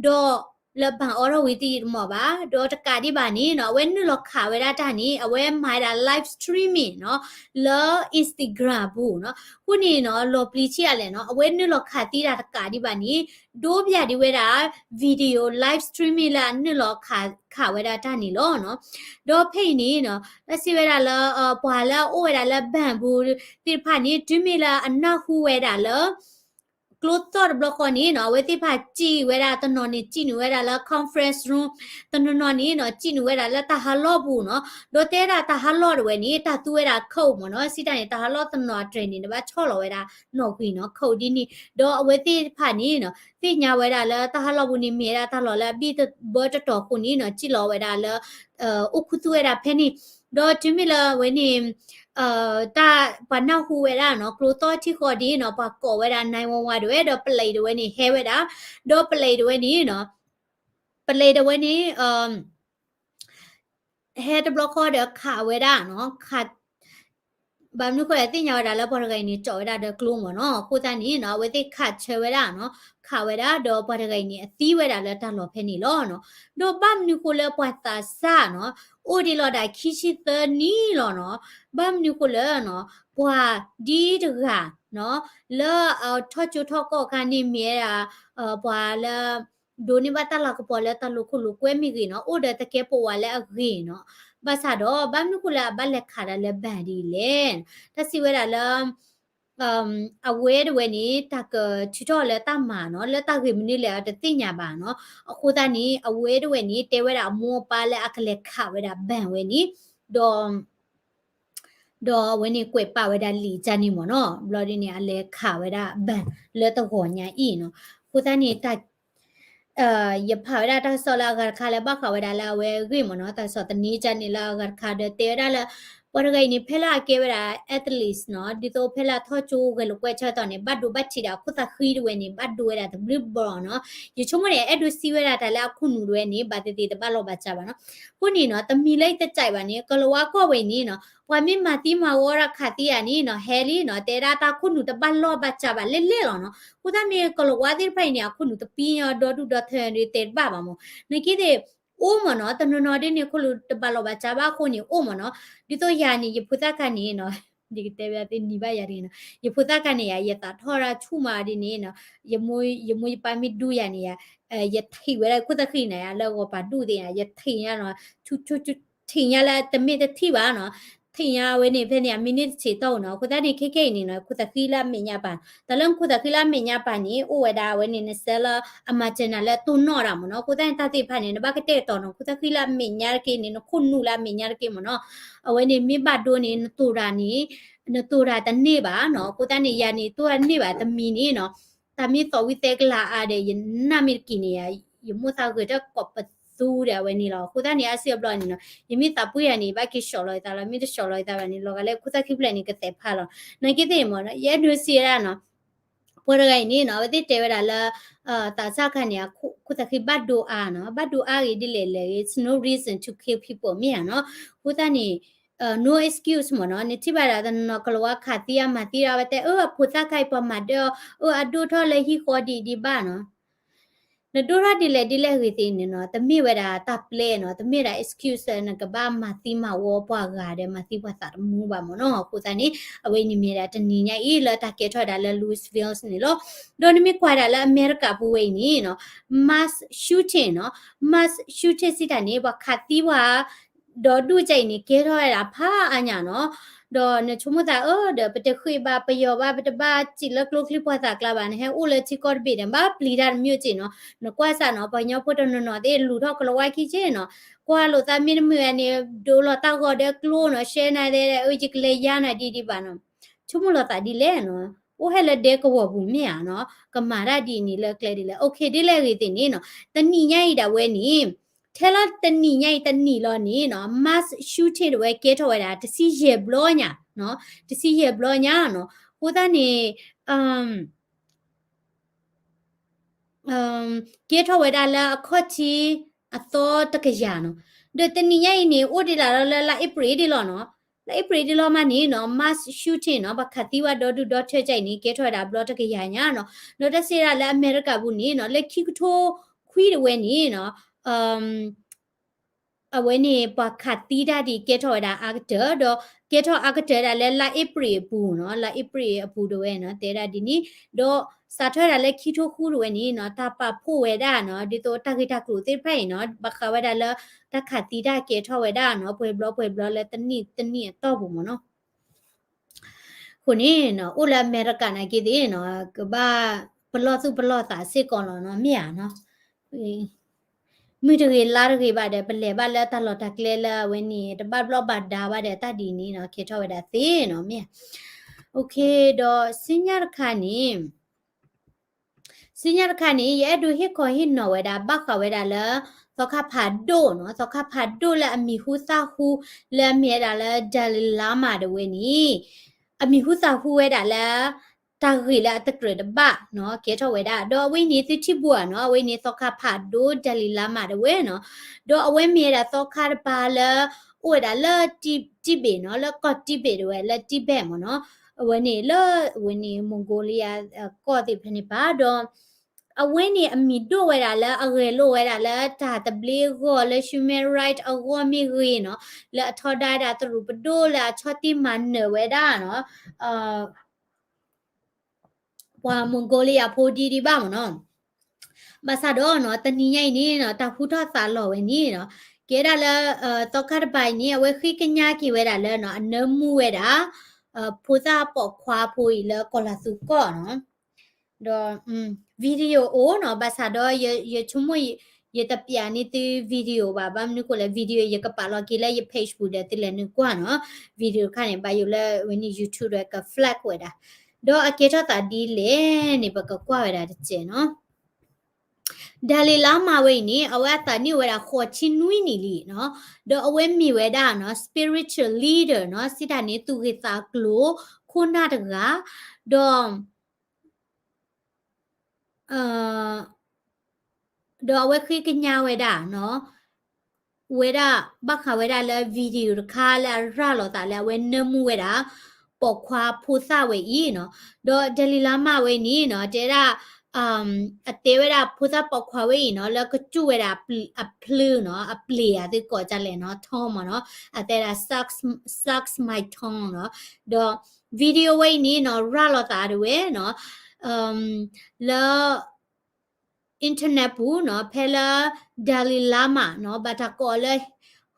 ဒီးလၢ bank အိးထီၣ်ဝံၤတယံာ်တမီၢ်ဘၣ်, ဒီးတကးဒံးဘၣ်န့ၣ်နီၤ, အဝဲနုာ်လီၤခးဝဲဒၣ်တၢ်န့ၣ် အဝဲမၤဝဲဒၣ် live streaming နီၤ, လၢ Instagram ပူၤနီၤ. အဃိန့ၣ်နီၤ လီၤပျံၤဆံးအါလဲၣ်နီၤ, အဝဲနုာ်လီၤခးသံတၢ်တကးဒံးဘၣ်န့ၣ် ဒိပၠးဒံးဝဲဒၣ် video live streaming လၢအနုာ်လီၤခးဝဲဒၣ်တၢ်န့ၣ်လီၤနီၤ. ဒီးဖဲအံၤန့ၣ်နီၤ တၢ်စံးဝဲဒၣ်လၢ ပှၤလၢအအိၣ်ဝဲဒၣ်လၢ bank ပူၤသ့ၣ်တဖၣ်န့ၣ် တုၤမ့ၢ်လၢအနၢ်ဟူဝဲဒၣ်လၢ ကျိသီၣ်တဘျီဃီန့ၣ်နီၤ, အဝဲသ့ၣ်တဖၣ်စံၣ်ဝဲဒၣ် တနီၤန့ၣ် စံၣ်နုာ်ဝဲဒၣ်လၢ conference room, တနီၤနီၤန့ၣ်နီၤ စံၣ်နုာ်ဝဲဒၣ်လၢတၢ်ဟးလီၢ်ပူၤနီၤ. ဒီးတဲဒၣ်တၢ်ဟးလီၢ်တဝဲန့ၣ် တၢ်သူဝဲဒၣ် code မ့ၢ်နီၤ, စံးတၢ်န့ၣ် တၢ်ဟးလီၢ်တနီၤအတြဲၤန့ၣ် နဘၣ်ဆီၣ်လီၤဝဲဒၣ်နီၣ်ဂံၢ်နီၤ, code ဒ်န့ၣ်. ဒီးအဝဲသ့ၣ်တဖၣ်န့ၣ်နီၤ သ့ၣ်ညါဝဲဒၣ်လၢတၢ်ဟးလီၢ်ပူၤန့ၣ် မ့ၢ်ဝဲဒၣ်တၢ်လီၢ်လၢအဘံၣ်ဘၢတတီၤအဃိန့ၣ်နီၤ စံၣ်လီၤဝဲဒၣ်လၢ အိၣ်ခူသူၣ်ဝဲဒၣ်ဖဲန့ၣ်. ဒီးတုၤမ့ၢ်လၢအဝဲန့ၣ် တၢ်ပှၤနၢ်ဟူဝဲဒၣ်နီၤ ကျိသီၣ်ထံဃီဒ်နီၤ ပှၤကိးဝဲဒၣ် nine one one တဝဲ ဒီးပလံးတဝဲန့ၣ် ဟဲဝဲဒၣ်, ဒီးပလံးတဝဲန့ၣ်နီၤ ပလံးတဝဲန့ၣ် ဟဲတဘျီဃီဒီးခးဝဲဒၣ်နီၤ, ခး ဘၣ်မနုၤဃိလဲၣ် သ့ၣ်ညါဝဲဒၣ်လၢပှၤတဂၤအံၤန့ၣ် ကၠီးဝဲဒၣ်ဒီးကျိမ့ၢ်နီၤ, အဃိသတးန့ၣ်နီၤ အဝဲသ့ၣ်ခးဆၢဝဲဒၣ်နီၤ, ခးဝဲဒၣ်ဒီးပှၤတဂၤအံၤန့ၣ် အသံဝဲဒၣ်လၢတၢ်လီၢ်ဖဲန့ၣ်လီၤနီၤ. ဒီးဘၣ်မနုၤဃိလၢပှၤသးစၢ်နီၤ အိၣ်ဒံးလီၤဒၣ်ခံဆံသၢနံၣ်လီၤနီၤ, ဘၣ်မနုၤဃိလၢနီၤ ပှၤဒ်တဂၤနီၤ လၢအထီၣ်ကၠိထီၣ်ကီၢ်အခါန့ၣ်မ့ၢ်ဝဲဒၣ် ပှၤလၢ ဒိးန့ၢ်ဘၣ်တၢ်လၤကပီၤလၢတၢ်လိာ်ခိၣ်လိာ်ကွဲမ့ၢ်ဂ့ၤနီၤ, အိၣ်ဒီးတကဲပိာ်ဝဲလၢအဂ့ၤနီၤ, ဘၣ်ဆၣ်ဒီး ဘၣ်မနုၤဃိလၢအဘၣ်လဲၤခးဒၣ်လၢဘၣ်ဒ်လဲၣ်, တၢ်စံးဝဲဒၣ်လၢ အဝဲတဝဲန့ၣ် တၢ်ကထုးထီၣ်လၢတၢ်မၤနီၤ, လၢတၢ်ဂ့ၢ်မနုၤလဲၣ်အတသ့ၣ်ညါဘၣ်နီၤ, အဃိသတးန့ၣ် အဝဲတဝဲန့ၣ် တဲဝဲဒၣ်အမိၢ်အပၢ်လၢအကလဲၤခးဝဲဒၣ်ဘၣ်ဝဲန့ၣ်, ဒီး ဒီးအဝဲန့ၣ်ကွဲးပာ်ဝဲဒၣ်လံာ်ကန့ၣ်မ့ၢ်နီၤ, ဘျီဒ်န့ၣ် အလဲၤခးဝဲဒၣ်ဘၣ်လၢတဂီၤညါအံၤနီၤ, အဃိသတးန့ၣ် ယဖးဝဲဒၣ်တၢ်ကစီၣ်လၢအဂၤတခါလၢဘၣ်ဃးဝဲဒၣ်လၢအဝဲအဂ့ၢ်မ့ၢ်နီၤ, တၢ်ကစီၣ်သန့ကန့ၣ်လၢအဂၤတခါဒီးတဲဝဲဒၣ်လၢ ပှၤတဂၤအံၤန့ၣ် ဖဲလၢအကဲဝဲဒၣ် athlete နီၤ, ဒ်သိးဖဲလၢအထီၣ်ကၠိဂဲၤလိာ်ကွဲဆၢကတီၢ်န့ၣ် ဘၣ်ဒိဘၣ်ထံးဒၣ်အခိၣ်သးဃံတဝဲန့ၣ် ဘၣ်ဒိဝဲဒၣ်တဘျုးဘီနီၤ, ယဆိကမိၣ်န့ၣ် အဲၣ်ဒိးစံးဝဲဒၣ်တၢ်လၢအခိၣ်နူာ်တဝဲန့ၣ် ဘၣ်သ့ၣ်သ့ၣ်တဘၣ်လီၢ်ဘၣ်စးဘၣ်နီၤ, အဃိန့ၣ်နီၤ တမံၤလၢယတကးဘၣ်န့ၣ် ကလၤဝါကီၢ်ဝဲအံၤန့ၣ်နီၤ ပှၤမ့ၢ်မၤသံမၤဝီဒီးခးသံယၤန့ၣ်နီၤ ဟဲလံနီၤ, တဲဒၣ်တၢ်ခိၣ်နူာ်တဘၣ်လီၢ်ဘၣ်စးဘၣ်လဲၣ်လဲၣ်လီၤနီၤ, အဃိသတးန့ၣ် ကလၤဝါသ့ၣ်တဖၣ်အံၤန့ၣ် အခိၣ်နူာ်တပံၤညီဒီဒူၣ်ဒီထၢဒီးတဲတဘၣ်ဘၣ်မ့ၢ်, နာ်က့သ့ၣ် အိၣ်မ့ၢ်နီၤ, တနီၤနီၤဒ်န့ၣ် ခိၣ်နူာ်တဘၣ်လီၢ်ဘၣ်စးဘၣ်အဃိန့ၣ် အိၣ်မ့ၢ်နီၤ, ဒ်သိးယၤန့ၣ် ယဖိသၣ်ခါန့ၣ်နီၤ, ယကတဲဝဲဒၣ်သ့နံၤဘၣ်ယၤဒ်နီၤ, ယဖိသၣ်ခါန့ၣ်ယၤ ယသးထီၣ်ဒၣ်ဆူၣ်မးဒ်န့ၣ်နီၤ, ယမိၢ်ယပၢ်မ့ၢ်ဒူယၤန့ၣ်ယၤ ယထံၣ်ဝဲဒၣ်ခိၣ်သးဃံန့ၣ်ယၤ လၢဂီၤပၤဒူၣ်သ့ၣ်ညါ ယထံၣ်ညါနီၤ, ထံၣ်ညါလၢတမ့ၢ်တထံၣ်ဘၣ်နီၤ, ထံၣ်ညါဝဲန့ၣ်ဖဲန့ၣ် အမံးနံးတဆံးတီၢ်နီၤ, အဃိသတးန့ၣ် ခဲခဲအံၤန့ၣ်နီၤ ခိၣ်သးဃံလၢအမဲာ်ညါပၢ်, တၢ်လၢနခိၣ်သးဃံလၢအမဲာ်ညါပၢ်န့ၣ် အိၣ်ဝဲဒၣ်အဝဲန့ၣ် နဆဲးလၢအမၤစၢၤနၤလၢတိၢ်နီၣ်ဒၣ်မ့ၢ်နီၤ, အဃိသတးန့ၣ် တၢ်သ့ၣ်တဖၣ်န့ၣ် နဘၣ်ကတဲာ်ကတီၤနီၤ ခိၣ်သးဃံလၢအမဲာ်ညါတက့ၢ်န့ၣ် နခိၣ်နူာ်လၢအမဲာ်ညါတက့ၢ်မ့ၢ်နီၤ, အဝဲန့ၣ်မ့ၢ်ဘၣ်ဒိန့ၣ် နတိၢ်တၢ်န့ၣ် နတိၢ်တၢ်တန့ၢ်ဘၣ်နီၤ, အဃိသတးန့ၣ် ယၤန့ၣ် တိၢ်တၢ်တန့ၢ်ဘၣ်တမံၤန့ၣ်နီၤ, တၢ်မ့ၢ်သီၣ်ဝံသဲကလၤအါဒီး ယနၢ်မ့ၢ်တက့ၤန့ၣ် ယမိၢ်သးဂဲၤတၢ်ကိးပသူဒီးအဝဲန့ၣ်လီၤ, အဃိသတးန့ၣ် အါစုအဘျီန့ၣ်နီၤ ယမ့ၢ်သးပှၢ်ယၤန့ၣ် ယဘၣ်က့ၤဆှီလီၤယသးလီၤ, မ့ၢ်တဆှီလီၤယသးဘၣ်န့ၣ် လီၤဂာ်လၢခိၣ်သးဃံဖျၢၣ်န့ၣ် ကသဲးဖးလီၤ, နာ်က့သ့ၣ်မ့ၢ်နီၤ ယအဲၣ်ဒိးစံးဝဲဒၣ်နီၤ ပှၤတဂၤအံၤန့ၣ်နီၤ အဝဲသ့ၣ်တဲဝဲဒၣ်လၢ သးစၢ်ခါန့ၣ် ခိၣ်သးဃံဘၣ်ဒိအါနီၤ, ဘၣ်ဒိအါဂ့ၤဒ်လဲၣ်လဲၣ်ဂ့ၤ it's no reason to kill people မ့ၢ်ဧါနီၤ, အဃိသတးန့ၣ် no excuse မ့ၢ်နီၤ, နထံၣ်ဘၣ်ဒၣ်တနီၤနီၤ ကလၤဝါခးသံအမၤသံဒီး အဝဲတဲ အၢ အဖိသၣ်ခါအံၤပှၤမၤဒၢအီၤ အၢ အဒိၣ်ထီၣ်လၢဟံၣ်ဃီဒ်အံၤဒံးဘၣ်နီၤ, နဒိၣ်ထီၣ်ဒ်လဲၣ်ဒ်လဲၣ်ဂ့ၤသ့ၣ်န့ၣ်နီၤ တမ့ၢ်ဝဲဒၣ်တၢ်ပျဲနီၤ, တမ့ၢ်ဒၣ် excuse နကဘၣ်မၤသံမၤဝီပှၤဂၤဒီး မၤသံပှၤသးတမူဘၣ်မ့ၢ်နီၤ, အဃိသတးန့ၣ် အဝဲအံၤန့ၣ်မ့ၢ်ဒၣ်တနံၤညါအံၤလၢတၢ်ကဲထီၣ်ဝဲဒၣ်လၢ Louisville န့ၣ်လီၤ, ဒီးနမ့ၢ်ကွၢ်ဒၣ်လၢအမဲရကၤပူၤဝဲအံၤန့ၣ်နီၤ mass shooting နီၤ, mass shooting စံးတၢ်န့ၣ် ပှၤခးသံပှၤ ဒီးဒူၣ်ကဲအံၤန့ၣ် ကဲထီၣ်ဝဲဒၣ်ဖးအါညါနီၤ, ဒီးနဆိကမိၣ်သးအၢ ဒီးပတဃ့ဘၣ်ပယီၤဘၣ် ပတဘၣ်စံးလၢကျိချံပှၤသးကျါဘၣ် နဟဲအိၣ်လၢထံကီၢ်တဘ့ၣ်ဒီး ဘၣ်ပျံၤတၢ်တမံၤက့နီၤ, နကွၢ်စၢ်နီၤ ပှၤကညီဖိတနီၤနီၤသ့ၣ် လူၤထီၣ်ကလၤဝါခံက့နီၤ, ကွၢ်လိာ်သးမ့တမုာ်န့ၣ် ဒိးလီၤတၢ်ဂီၤဒီးကျိနီၤ ရှဲနၤဒဲး အၢ ယကလဲၤယါနၤဒ်ဒံးဘၣ်နီၤ, ဆိကမိၣ်လီၤသးဒ်လဲၣ်နီၤ, အိၣ်ဟဲလၢဒဲကဝီၤပူၤမ့ၢ်ဧါနီၤ, ကမၤတၢ်ဒ်န့ၣ်လၢကျဲဒ်လဲၣ်, okay ဒ်လဲၣ်ဂ့ၤသ့ၣ်န့ၣ်နီၤ, တနံၤညါအံၤဒၣ်ဝဲန့ၣ် ထဲလၢတနံၤညါအံၤတနံၤလီၤန့ၣ်နီၤ mass shooting တဝဲကဲထီၣ်ဝဲဒၣ် တဆံယဲၢ်ဘျီညါ, တဆံယဲၢ်ဘျီညါနီၤ, အဃိသတးန့ၣ် ကဲထီၣ်ဝဲဒၣ်လၢအခီၣ်ထံးအသီတကယၤနီၤ, ဒီးတနံၤညါအံၤန့ၣ် အိၣ်ဒံးလၢလၢ လါအ့ဖြ့ၣ်ဒ်လီၤနီၤ, လါအ့ဖြ့ၣ်ဒ်လီၤမးန့ၣ်နီၤ mass shooting နီၤ ပှၤခးသံဝဲဒီဒူၣ်ဒီထၢကဲအံၤန့ၣ် ကဲထီၣ်ဝဲဒၣ်ဘျီတကယၤညါနီၤ, ဒီးတၢ်စံးဒၣ်လၢအမဲရကၤပူၤန့ၣ်နီၤ လၢခံကထိခွံတဝဲန့ၣ်နီၤ အဝဲန့ၣ် ပှၤခးသံတၢ်ဒ်ကဲထီၣ်ဝဲဒၣ်အါကတၢၢ် ဒီးကဲထီၣ်အါကတၢၢ်ဒၣ်လၢလါအ့ဖြ့ၣ်အပူၤနီၤ, လါအ့ဖြ့ၣ်အပူၤတဝဲနီၤ တဲဒၣ်ဒ်န့ၣ်, ဒီးစးထီၣ်ဒၣ်လၢခံကထိဃုတဝဲန့ၣ်နီၤ တၢ်ပာ်ဖှိၣ်ဝဲဒၣ်နီၤ ဒ်သိးတၢ်ဂ့ၢ်တၢ်ကျိၤသ့ၣ်တဖၣ်အံၤနီၤ ဘၣ်ဃးဝဲဒၣ်လၢ တၢ်ခးသံတၢ်ကဲထီၣ်ဝဲဒၣ်နီၤ ပှဲၤဘျီပှဲၤဘျီလၢတနံၣ်တနံၣ်အတီၢ်ပူၤမ့ၢ်နီၤ အဃိန့ၣ်နီၤ အိၣ်လၢအမဲရကၤနာ်က့သ့ၣ်နီၤ ကဘၣ်ပလီၢ်သူၣ်ပလီၢ်သးစ့ၢ်ကီးလီၤနီၤ မ့ၢ်ဧါနီၤ, မုၢ်တဂ့ၤလါတဂ့ၤဘၣ်ဒီး ပလဲၤဘၣ်လၢတၢ်လီၢ်တၢ်ကျဲလၢအဝဲန့ၣ် တဘၣ်ဘျီၣ်ဘၣ်ဒါဘၣ်ဒီး တၢ်ဒ်န့ၣ်နီၤ ကဲထီၣ်ဝဲဒၣ်သ့နီၤ မ့ၢ်ဧါ, okay ဒီးဆူညါတခါန့ၣ် ဆူညါတခါန့ၣ် ယအဲၣ်ဒိးဟ့ၣ်ခီဟ့ၣ်နီၤဝဲဒၣ် ဘၣ်ဃးဝဲဒၣ်လၢ သီခါဖးဒိၣ်နီၤ, သီခါဖးဒိၣ်လၢအမံၤဟူသၣ်ဟူ လၢအမ့ၢ်ဝဲဒၣ်လၢ Dalai Lama တဝဲန့ၣ် အမံၤဟူသၣ်ဟူဝဲဒၣ်လၢ တၢ်ဂ့ၢ်လၢအတကြၢးတဘၣ်နီၤ ကဲထီၣ်ဝဲဒၣ်, ဒီးအဝဲန့ၣ်သုထံၣ်ဘိဧါနီၤ, အဝဲန့ၣ်သီခါဖးဒိၣ် Dalai Lama တဝဲနီၤ, ဒီးအဝဲမ့ၢ်ဝဲဒၣ်သီခါတပၤလၢ အိၣ်ဝဲဒၣ်လၢ Tibet နီၤ, လၢကီၢ် Tibet တဝဲ လၢ Tibet မ့ၢ်နီၤ, အဝဲန့ၣ်လၢ အဝဲန့ၣ် Mongolia ကီၢ်သ့ၣ်တဖၣ်န့ၣ်ပၣ်ဒီး အဝဲန့ၣ်အမံၤဒိၣ်ဝဲဒၣ်လၢအဂဲၤလိာ်ဝဲဒၣ်လၢတၢ်သဘျ့အဂီၢ် လၢ human right အဂီၢ်မ့ၢ်ဂ့ၤနီၤ, လၢအထီဒါဝဲဒၣ်သရူးပဒိၣ်လၢအဆီၣ်တံၢ်မၤနၢၤဝဲဒၣ်နီၤ ပှၤ Mongolia ဖိဒံးဒံးဘၣ်မ့ၢ်နီၤ. ဘၣ်ဆၣ်ဒီးနီၤ တနံၤညါအံၤန့ၣ်နီၤ တၢ်ဟူထီၣ်သးလီၤဝဲန့ၣ်နီၤ ကဲဒၣ်လၢ သီခါတဘၣ်အံၤန့ၣ် အဝဲဃ့ကညးက့ၤဝဲဒၣ်လၢနီၤ အနၢမူဝဲဒၣ် ဖိသၣ်ပိာ်ခွါဖိအံၤလၢကီၤလၤသူကီၢ်နီၤ. ဒီး video အိၣ်နီၤ ဘၣ်ဆၣ်ဒီးယဆိကမိၣ် ယတပျးန့ၢ်သု video ဘၣ်, ဘၣ်မနုၤဃိလဲၣ် video ယကပာ်လီၤက့ၤလၢယ page ပူၤဒီးသုလဲၤနုာ်ကွၢ်နီၤ, video တခါန့ၣ် ဘၣ်ယိၣ်လၢဝဲန့ၣ် YouTube ဒီးက flag ဝဲဒၣ်, ဒီးအကဲထီၣ်သးဒ်လဲၣ်န့ၣ် ပကကွၢ်ဝဲဒၣ်တစဲးနီၤ. ဒၤလံၤလါမးဝဲအံၤန့ၣ် အဝဲအသးနံၣ်အိၣ်ဝဲဒၣ်ဃိးဆံနွံနံၣ်လံနီၤ, ဒီးအဝဲမ့ၢ်ဝဲဒၣ်နီၤ spiritual leader နီၤ, စံးတၢ်န့ၣ် သူၣ်ဂ့ၢ်သးကျိၤခိၣ်နၢ်တဂၤ, ဒီး ဒီးအဝဲဃ့ကညးဝဲဒၣ်နီၤ, ဝဲဒၣ်ဘၣ်ဃးဝဲဒၣ်လၢ video တခါလၢအရၤလီၤသးလၢအဝဲနၢမူဝဲဒၣ် ပိာ်ခွါဖိသၣ်ဝဲအံၤနီၤ, ဒီးဒၤလံၤလါမးဝဲန့ၣ်နီၤ တဲဒၣ် အတဲဝဲဒၣ်ဖိသၣ်ပိာ်ခွါဝဲအံၤနီၤ လၢကစူၢ်ဝဲဒၣ်အပျ့ၤနီၤ, အပျ့ၤဧါ သုကိးဒ်လဲၣ်နီၤ ထီမးနီၤ, အတဲဒၣ် sucks, sucks my tongue နီၤ, ဒီး video ဝဲအံၤန့ၣ်နီၤ ရၤလီၤသးဒၣ်ဝဲနီၤ လၢ internet ပူၤနီၤ ဖဲလၢ ဒၤလံၤလါမးနီၤ ဘၣ်တၢ်ကိးအီၤလၢ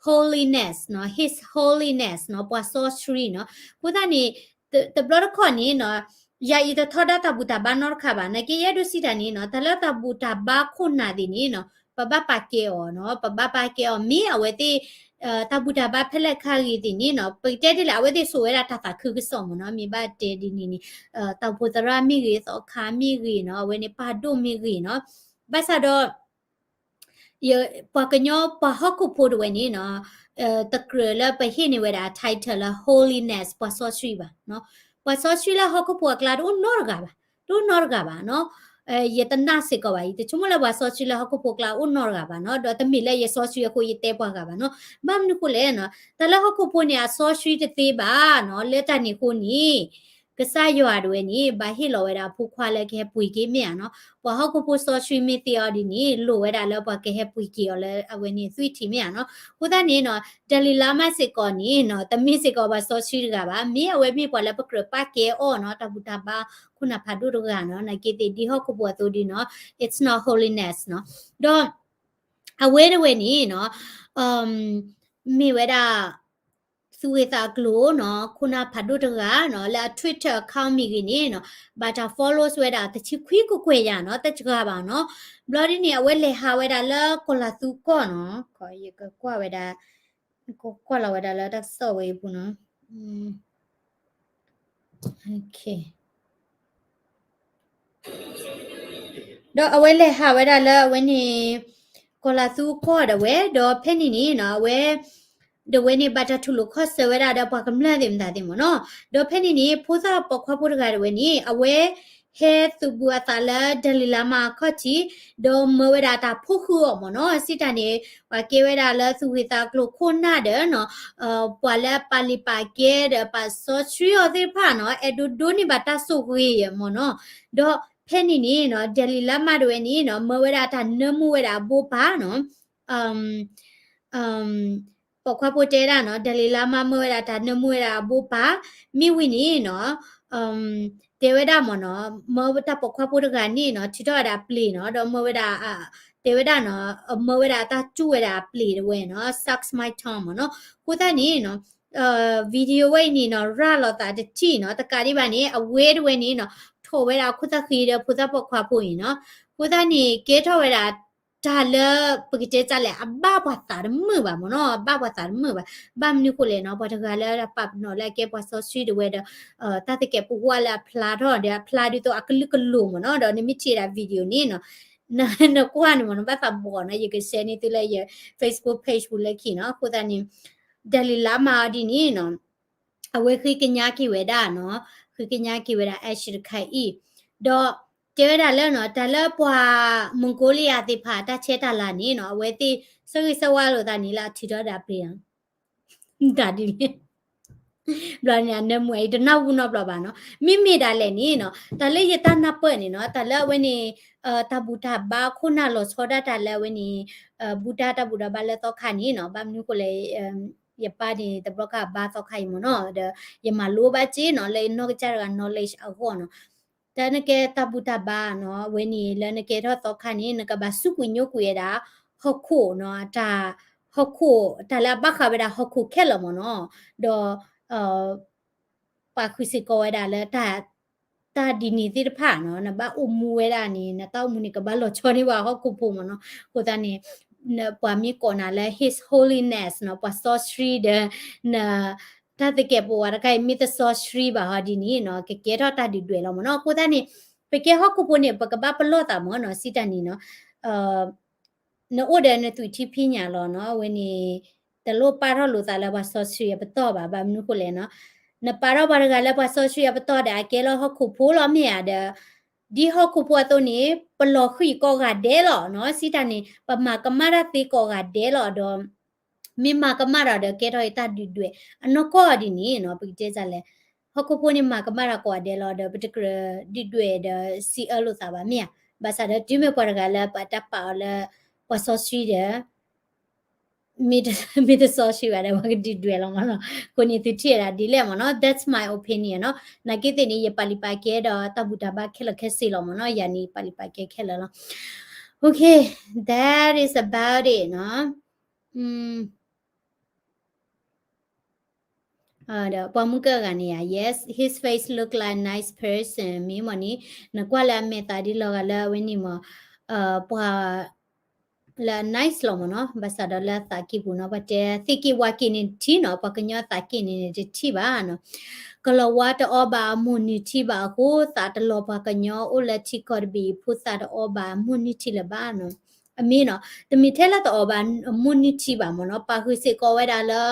holiness နီၤ, His Holiness နီၤ, ပှၤစီဆှံနီၤ, အဃိသတးန့ၣ် တဘျီတခီၣ်န့ၣ်နီၤ ယၤအံၤတထီဒါတၢ်ဘူၣ်တၢ်ဘါနီတခါဘၣ်, နာ်က့ယအဲၣ်ဒိးစံးတၢ်န့ၣ်နီၤ တၢ်လၢတၢ်ဘူၣ်တၢ်ဘါခိၣ်နၢ်သ့ၣ်န့ၣ်နီၤ ပဘၣ်ပာ်ကဲအီၤနီၤ, ပဘၣ်ပာ်ကဲအီၤ မ့ၢ်အဝဲသ့ၣ် တၢ်ဘူၣ်တၢ်ဘါဖဲလဲၣ်ခါဂ့ၤသ့ၣ်န့ၣ်နီၤ ပကတဲဒ်လဲၣ် အဝဲသ့ၣ်စိာ်ဝဲဒၣ်တၢ်သးခုကစီၣ်မ့ၢ်နီၤ, မ့ၢ်ဘၣ်တဲဒ်န့ၣ်န့ၣ် တၢ်အိၣ်ဖှိၣ်သရၣ်မ့ၢ်ဂ့ၤ သီခါမ့ၢ်ဂ့ၤနီၤ အဝဲန့ၣ်ပၢ်ဒိၣ်မ့ၢ်ဂ့ၤနီၤ, ဘၣ်ဆၣ်ဒီး ပှၤကညီပှၤဟီၣ်ခိၣ်ဖိတဝဲန့ၣ်နီၤ တကြၢးလၢပဟ့ၣ်န့ၢ်ဝဲဒၣ် title လၢ holiness ပှၤစီဆှံဘၣ်, ပှၤစီဆှံလၢဟီၣ်ခိၣ်ဖိအကျါတအိၣ်နီတဂၤဘၣ်, တအိၣ်နီတဂၤဘၣ်နီၤ, ယတနာ်စ့ၢ်ကီးဘၣ်, ယတဆိကမိၣ်လၢပှၤစီဆှံလၢဟီၣ်ခိၣ်ဖိအကျါအိၣ်နီတဂၤဘၣ်နီၤ, ဒီးတမ့ၢ်လၢယစီဆှံအဃိယတဲပှၤဂၤဘၣ်နီၤ, ဘၣ်မနုၤဃိလဲၣ်နီၤ တၢ်လၢဟီၣ်ခိၣ်ဖိန့ၣ် အစီဆှံတသ့ဘၣ်နီၤ, လၢတၢ်န့ၣ်အဃိန့ၣ် ကစၢ်ယွၤတဝဲန့ၣ် ဘၣ်ဟ့ၣ်လီၤဝဲဒၣ်အဖိခွါလၢကဟဲပှ့ၤက့ၤမ့ၢ်ဧါနီၤ, ပှၤဟီၣ်ခိၣ်ဖိစီဆှံမ့ၢ်သ့အီၤဒ်န့ၣ် လိၣ်ဝဲဒၣ်လၢပှၤကဟဲပှ့ၤက့ၤအီၤလၢအဝဲန့ၣ်သွံၣ်ထံးမ့ၢ်ဧါနီၤ, အဃိသတးန့ၣ်နီၤ ဒၤလံၤလါမးစ့ၢ်ကီးန့ၣ်နီၤ တမ့ၢ်စ့ၢ်ကီးပှၤစီဆှံတဂၤဘၣ်, မ့ၢ်အဝဲမ့ၢ်ပှၤလၢပကြၢးပာ်ကဲအီၤနီၤ တၢ်ဘူၣ်တၢ်ဘါခိၣ်နၢ်ဖးဒိၣ်တဂၤနီၤ, နာ်က့သ့ၣ်ဒ်ဟီၣ်ခိၣ်ဖိအသိးဒ်နီၤ it's not holiness နီၤ, ဒီး အဝဲတဝဲန့ၣ်နီၤ မ့ၢ်ဝဲဒၣ် သူၣ်ဂ့ၢ်သးကျိၤနီၤ ခိၣ်နၢ်ဖးဒိၣ်တဂၤနီၤ လၢအ Twitter account မ့ၢ်ဂ့ၤန့ၣ်နီၤ ဘၣ်တၢ် follows ဝဲဒၣ်တဆံခွံကကွဲၢ်ယၤနီၤ တစှၤဘၣ်နီၤ, ဘျီဒ်န့ၣ် အဝဲလဲၤဟးဝဲဒၣ်လၢကီၤလၤသူကီၢ်နီၤ, ယကကွၢ်ဝဲဒၣ် ကွၢ်လီၤဝဲဒၣ်လၢတၢ်ကစီၣ်ဝဲအံၤပူၤနီၤ ဒီးအဝဲလဲၤဟးဝဲဒၣ်လၢအဝဲန့ၣ် ကီၤလၤသူကီၢ်ဒၣ်ဝဲ ဒီးဖဲန့ၣ်န့ၣ်နီၤ အဝဲ ဒၣ်ဝဲန့ၣ် ဘၣ်တၢ်ထူၣ်လိာ်ခီၣ်ဆၢဝဲဒၣ်ဒီးပှၤကမျၢၢ်သ့ၣ်မတၤသ့ၣ်မ့ၢ်နီၤ, ဒီးဖဲန့ၣ်န့ၣ် ဖိသၣ်ပိာ်ခွါဖိတဂၤဒၣ်ဝဲန့ၣ် အဝဲ ဟဲသုးဘူးအသးလၢ ဒၤလံၤလါမးအခီၣ်ထံး ဒီးမၢဝဲဒၣ်တၢ်ဖိဃုာ်အီၤမ့ၢ်နီၤ, စံးတၢ်န့ၣ် ပှၤကဲဝဲဒၣ်လၢသူၣ်ဂ့ၢ်သးကျိၤခိၣ်နၢ်ဒီးနီၤ, ပှၤလၢအပာ်လုၢ်ပာ်ကဲဒီးပာ်စီဆှံအီၤသ့ၣ်တဖၣ်နီၤ, အဲၣ်ဒိးဒိးန့ၢ်ဘၣ်တၢ်ဆိၣ်ဂ့ၤမ့ၢ်နီၤ, ဒီးဖဲန့ၣ်န့ၣ်နီၤ ဒၤလံၤလါမးဒၣ်ဝဲန့ၣ်နီၤ မၢဝဲဒၣ်တၢ်နၢမူဝဲဒၣ်အဘိပၢ်နီၤ ပိာ်ခွါဖိတဲဒၣ်နီၤ ဒၤလံၤလါမးမၢဝဲဒၣ်တၢ်နၢမူဝဲဒၣ်အဘိပၢ်, မ့ၢ်ဝံၤန့ၣ်နီၤ တဲဝဲဒၣ်မ့ၢ်နီၤ မၢတၢ်ပိာ်ခွါဖိတဂၤန့ၣ်နီၤ ထုးထီၣ်ဝဲဒၣ်ပျ့ၤနီၤ ဒီးမၢဝဲဒၣ် တဲဝဲဒၣ်နီၤ မၢဝဲဒၣ်တၢ်စူၢ်ဝဲဒၣ်အပျ့ၤတဝဲနီၤ sucks my tongue မ့ၢ်နီၤ, အဃိသတးန့ၣ်နီၤ video ဝဲအံၤန့ၣ်နီၤ ရၤလီၤသးတထံၣ်နီၤ တကးဒံးဘၣ်န့ၣ် အဝဲတဝဲန့ၣ်နီၤ ထိးဝဲဒၣ်အခိၣ်သၣ်ဃံဒီးဖိသၣ်ပိာ်ခွါဖိအံၤနီၤ, အဃိသတးန့ၣ် ကဲထီၣ်ဝဲဒၣ် တၢ်လၢပကတဲတၢ်လဲၣ် အဘၣ်ပှၤသးတမုာ်ဘၣ်မ့ၢ်နီၤ, အဘၣ်ပှၤသးတမုာ်ဘၣ်, ဘၣ်မနုၤဃိလဲၣ်နီၤ ပှၤတဂၤလၢပာ်ပနီၣ်လၢအကဲပှၤစီဆှံတဝဲဒီး တၢ်သကဲးပဝးလၢအဖျါထီၣ်ဒီးအဖျါဒ်သိးအကလုာ်ကလိၤမ့ၢ်နီၤ, ဒီးနမ့ၢ်ထံၣ်ဝဲဒၣ် video န့ၣ်နီၤ နကွၢ်န့ၣ်မ့ၢ်နီၤ ဘၣ်သးဘီၣ်နီၤ ယက share န့ၢ်သုလၢယ Facebook page ပူၤလၢခံနီၤ, အဃိသတးန့ၣ် ဒၤလံၤလါမးအီၤဒ်န့ၣ်နီၤ အဝဲဃ့ကညးက့ၤဝဲဒၣ်နီၤ, ဃ့ကညးက့ၤဝဲဒၣ် action တခါအံၤ, ဒီးတဲဝဲဒၣ်လၢနီၤ တၢ်လၢပှၤ Mongolia သ့ၣ်တဖၣ်တၢ်ဆဲးတၢ်လၤန့ၣ်နီၤ အဝဲသ့ၣ်ဆၢဂ့ၤဆၢဝါလိာ်သးန့ၣ်လၢအထုးထီၣ်ဒၣ်ပျ့ၤနီၤ တၢ်ဒ်န့ၣ် ဘျီန့ၣ် အနၢမူအံၤတနၢ်ဟူနီတဘျီဘၣ်နီၤ. မ့မ့ၢ်ဒၣ်လဲာ်န့ၣ်နီၤ တၢ်လၢယတၢ်နၢ်ပၢၢ်န့ၣ်နီၤ တၢ်လၢအဝဲန့ၣ် တၢ်ဘူၣ်တၢ်ဘါခိၣ်နၢ်လီၤဆီဒၣ်တၢ်လၢအဝဲန့ၣ် ဘူၣ်တၢ်တၢ်ဘူၣ်တၢ်ဘါလၢသီခါန့ၣ်နီၤ ဘၣ်မနုၤဃိလဲၣ် ယပၢ်န့ၣ် တဘျီခါဘါသီခါအံၤမ့ၢ်နီၤ ဒီးယမၤလိဘၣ်က့နီၤ လၢယနီၢ်ကစၢ်တဂၤ knowledge အဂီၢ်နီၤ. တၢ်နကဲတၢ်ဘူၣ်တၢ်ဘါနီၤ အဝဲန့ၣ်လၢနကဲထီၣ်သီခါန့ၣ် နကဘၣ်စူးကွံာ်ညိကွံာ်ဝဲဒၣ် ဟီၣ်ခိၣ်နီၤ တၢ် ဟီၣ်ခိၣ် တၢ်လၢအဘၣ်ဃးဝဲဒၣ်ဟီၣ်ခိၣ်ခဲလၢာ်မ့ၢ်နီၤ ဒီး ပာ်ဃုာ်စ့ၢ်ကီးဝဲဒၣ်လၢ တၢ်ဒ်န့ၣ်သ့ၣ်တဖၣ်နီၤ နဘၣ်အိၣ်မူဝဲဒၣ်န့ၣ် နတၢ်အိၣ်မူန့ၣ်ကဘၣ်လီၤဆီန့ၢ်ဘၣ်ဟီၣ်ခိၣ်ဖိမ့ၢ်နီၤ. အဃိသတးန့ၣ် ပှၤမ့ၢ်ကိးနၤလၢ His Holiness နီၤ ပှၤစီဆှံဒီး န တၢ်သကဲးပဝးတခါအံၤ မ့ၢ်တစီဆှံဘၣ်ဟီဒ်န့ၣ်နီၤ ကကဲထီၣ်တၢ်ဒုၣ်ဒွဲၣ်လီၤမ့ၢ်နီၤ. အဃိသတးန့ၣ် ပကဲဟီၣ်ခိၣ်ဖိန့ၣ် ပကဘၣ်ပလီၢ်သးမ့ၢ်နီၤ စံးတၢ်န့ၣ်နီၤ နအိၣ်ဒီးနသွံၣ်ထံဖံးညၣ်လီၤနီၤ အဝဲန့ၣ် တလိၣ်ပာ်ထီၣ်လိာ်သးလၢပှၤစီဆှံအပတီၢ်ဘၣ် ဘၣ်မနုၤဃိလဲၣ်နီၤ နပာ်ထီၣ်ပှၤတဂၤလၢပှၤစီဆှံအပတီၢ်ဒီး အကဲလီၤဟီၣ်ခိၣ်ဖိလီၤမ့ၢ်ဧါဒီး ဒ်ဟီၣ်ခိၣ်ဖိအသိးန့ၣ် ပလီၤဃံၤကိးဂၤဒဲးလီၤနီၤ စံးတၢ်န့ၣ် ပမၤကမၣ်တၢ်သ့ကိးဂၤဒဲးလီၤဒီး မ့ၢ်မၤကမၣ်တၢ်ဒီးကဲထီၣ်အံၤတၢ်ဒုၣ်ဒွဲၣ် အနီၢ်ကီၢ်ဒ်န့ၣ်နီၤ ပကတဲဒ်လဲၣ် ဟီၣ်ခိၣ်ဖိန့ၣ်မၤကမၣ်တၢ်ကိးဂၤဒဲးလီၤဒီး ပတကြၢးဒုၣ်ဒွဲၣ်ဒီးစံးအၢလိာ်သးဘၣ်မ့ၢ်ဧါ. ဘၣ်ဆၣ်ဒီးတုၤမ့ၢ်ပှၤတဂၤလၢပတၢ်ပာ်အီၤလၢ ပှၤစီဆှံဒီး မ့ၢ်တစီဆှံဘၣ်ဒီး ပှၤကဒုၣ်ဒွဲၣ်လီၤမ့ၢ်နီၤ. အဃိန့ၣ်သုထံၣ်ဝဲဒၣ်ဒ်လဲၣ်မ့ၢ်နီၤ that's my opinion နီၤ. နာ်က့သ့ၣ်န့ၣ် ယပာ်လုၢ်ပာ်ကဲဒီးတၢ်ဘူၣ်တၢ်ဘါခဲလၢာ်ခဲဆ့လီၤမ့ၢ်နီၤ ယၤန့ၣ်ပာ်လုၢ်ပာ်ကဲခဲလၢာ်လီၤ. Okay, that is about it နီၤ. ဒီးပှၤမုၢ်ကၢၢ်ဂၤန့ၣ်ဧါ yes, his face look like a nice person မ့ၢ်မ့ၢ်န့ၣ် နကွၢ်လၢအမဲာ်သးဒ်လီၤဂာ်လၢအဝဲန့ၣ်မ့ၢ် ပှၤ လၢအ nice လီၤမ့ၢ်နီၤ. ဘၣ်ဆၣ်ဒီးလၢအသးကံၢ်ပူၤနီၤ ပှၤတဲသ့ၣ်က့ၤဝါက့ၤန့ၣ်တထံၣ်နီၤ ပှၤကညီအသးကံၢ်န့ၣ်န့ၣ်တထံၣ်ဘၣ်နီၤ. ကလီၤဝါတအီဘၣ်အမိၢ်နုၢ်ထံၣ်ဘၣ်အဃိ သးတလီၤပှၤကညီအိၣ်လၢထံကီၢ်တဘ့ၣ်အံၤ ဖိသၣ်တအီဘၣ်အမိၢ်နုၢ်ထံၣ်လၢၤဘၣ်နီၤ. အမ့ၢ်နီၤ တမ့ၢ်ထဲလၢတအီဘၣ်အမိၢ်နုၢ်ထံၣ်ဘၣ်မ့ၢ်နီၤ ပာ်ဃုာ်စ့ၢ်ကီးဝဲဒၣ်လၢ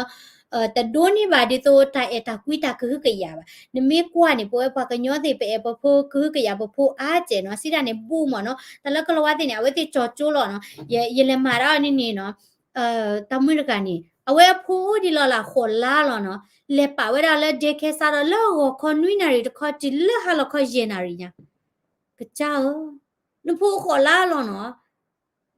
တဒိးန့ၢ်ဘၣ်ဒ်သိးတၢ်အဲၣ်တၢ်ကွံတၢ်ကဟုကယာ်ဘၣ်. နမ့ၢ်ကွၢ်န့ၣ် ပဝဲပှၤကညီသ့ၣ် ပအဲၣ်ပဖိကဟုကယာ်ပဖိအါစဲးနီၤ စံးတၢ်န့ၣ် ဘူးမ့ၢ်နီၤ. တၢ်လၢကလီၤဝါသ့ၣ်န့ၣ် အဝဲသ့ၣ်ကၠီကၠိလီၤနီၤ. ယလဲၤမၤတၢ်အီၤန့ၣ်န့ၣ်နီၤ တၢ်မုၣ်တဂၤန့ၣ် အဝဲအဖိအိၣ်ဒံးလီၤလၢဃိးလါလီၤနီၤ. လဲၤပာ်ဝဲဒၣ်လၢ daycare စးထီၣ်လၢဂီၤခီနွံနၣ်ရံၣ်တခီတုၤလၢဟါလီၤခီယဲၢ်နၣ်ရံၣ်ညါ ကစၢ်ဧၢ, နဖိဃိးလါလီၤနီၤ,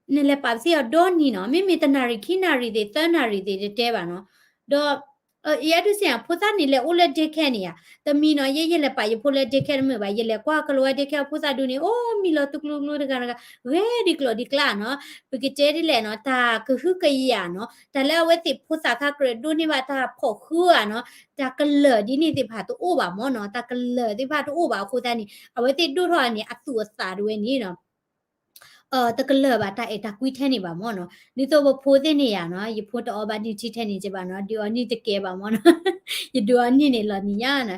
နလဲၤပာ်ပသ့ၣ်အီၤဒီနံၤနီၤ, မ့မ့ၢ်တနၣ်ရံၣ်ခံနၣ်ရံၣ်သ့ၣ် သၢနၣ်ရံၣ်သ့ၣ်တတဲဘၣ်နီၤ, ဒီး ယအဲၣ်ဒိးစံး ဖိသၣ်န့ၣ်လဲၤအိၣ်လၢ daycare န့ၣ်ဧါ, တမံၤနီၤ ယဲယလဲၤပာ်ယဖိလၢ daycare တမုာ်ဘၣ်, ယလဲၤကွၢ်ကလီၤဝါ daycare ဖိသၣ်ဒုန့ၣ် အိၣ်မံလီၤသူကျိၤကျိၤတဂၤတဂၤ, ဂဲၤဒံးကျိၤဒံးကျါနီၤ, ပကတဲဒ်လဲၣ်နီၤ, တၢ်ကဟုကယာ်နီၤ, တၢ်လၢအဝဲသ့ၣ်ဖိသၣ်ခါကြၢးဒိးန့ၢ်ဘၣ်တၢ်ဖီၣ်ဃုဧါနီၤ, တၢ်ကလၢာ်ဒ်န့ၣ်သ့ၣ်တဖၣ်တအိၣ်ဘၣ်မ့ၢ်နီၤ, တၢ်ကလၢာ်သ့ၣ်တဖၣ်တအိၣ်ဘၣ်အဃိသတးန့ၣ် အဝဲသ့ၣ်ဒိၣ်ထီၣ်န့ၣ် အသူၣ်အသးတဝဲန့ၣ်နီၤ တကလၢာ်ဘၣ်တၢ်အဲၣ်တၢ်ကွံထဲန့ၣ်ဘၣ်မ့ၢ်နီၤ, ဒ်သိးပဖိသ့ၣ်န့ၣ်ယါနီၤ, ယဖိတအီဘၣ်နုၢ်ထံထဲန့ၣ်က့ဘၣ်နီၤ, ဒုးအီနုၢ်တကဲဘၣ်မ့ၢ်နီၤ, ယဒုးအီနုၢ်န့ၣ်လီၤနံၤညါနီ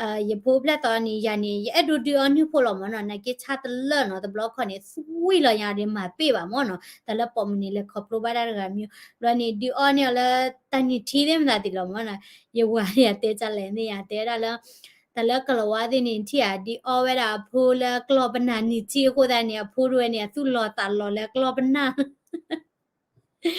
ၤ, ယဖိဖျဲၣ်သီန့ၣ် ယၤန့ၣ် ယအဲၣ်ဒိးဒုးအီနုၢ်ဖိလီၤမ့ၢ်နီၤ, နာ်က့ဆါတလၢာ်နီၤ, တဘျီခီန့ၣ် သွံၣ်လီၤညါဒီးမၤပ့ၢ်ဘၣ်မ့ၢ်နီၤ, တၢ်လၢပိာ်မုၣ်န့ၣ် လဲၤခီဖျိဘၣ်တၢ်တဂၤမ့ၢ်, ဘျီန့ၣ် ဒုးအီန့ၢ်အီၤလၢတၢ်နုၢ်ထံသ့ၣ်မတၤသ့ၣ်လီၤမ့ၢ်နီၤ, ယဝၤန့ၣ် ယတဲတၢ်လဲၣ်န့ၣ် ယတဲဒၣ်လၢ တၢ်လၢကလီၤဝါသ့ၣ်န့ၣ် ထံၣ်ဧါ ဒုးအီဝဲဒၣ်အဖိလၢကျီၢ်ပနၢ်နုၢ်ထံအဃိသတးန့ၣ် အဖိတဝဲန့ၣ် အသူၣ်လီၤသးလီၤလၢကျီၢ်ပနၢ် မ့ၢ်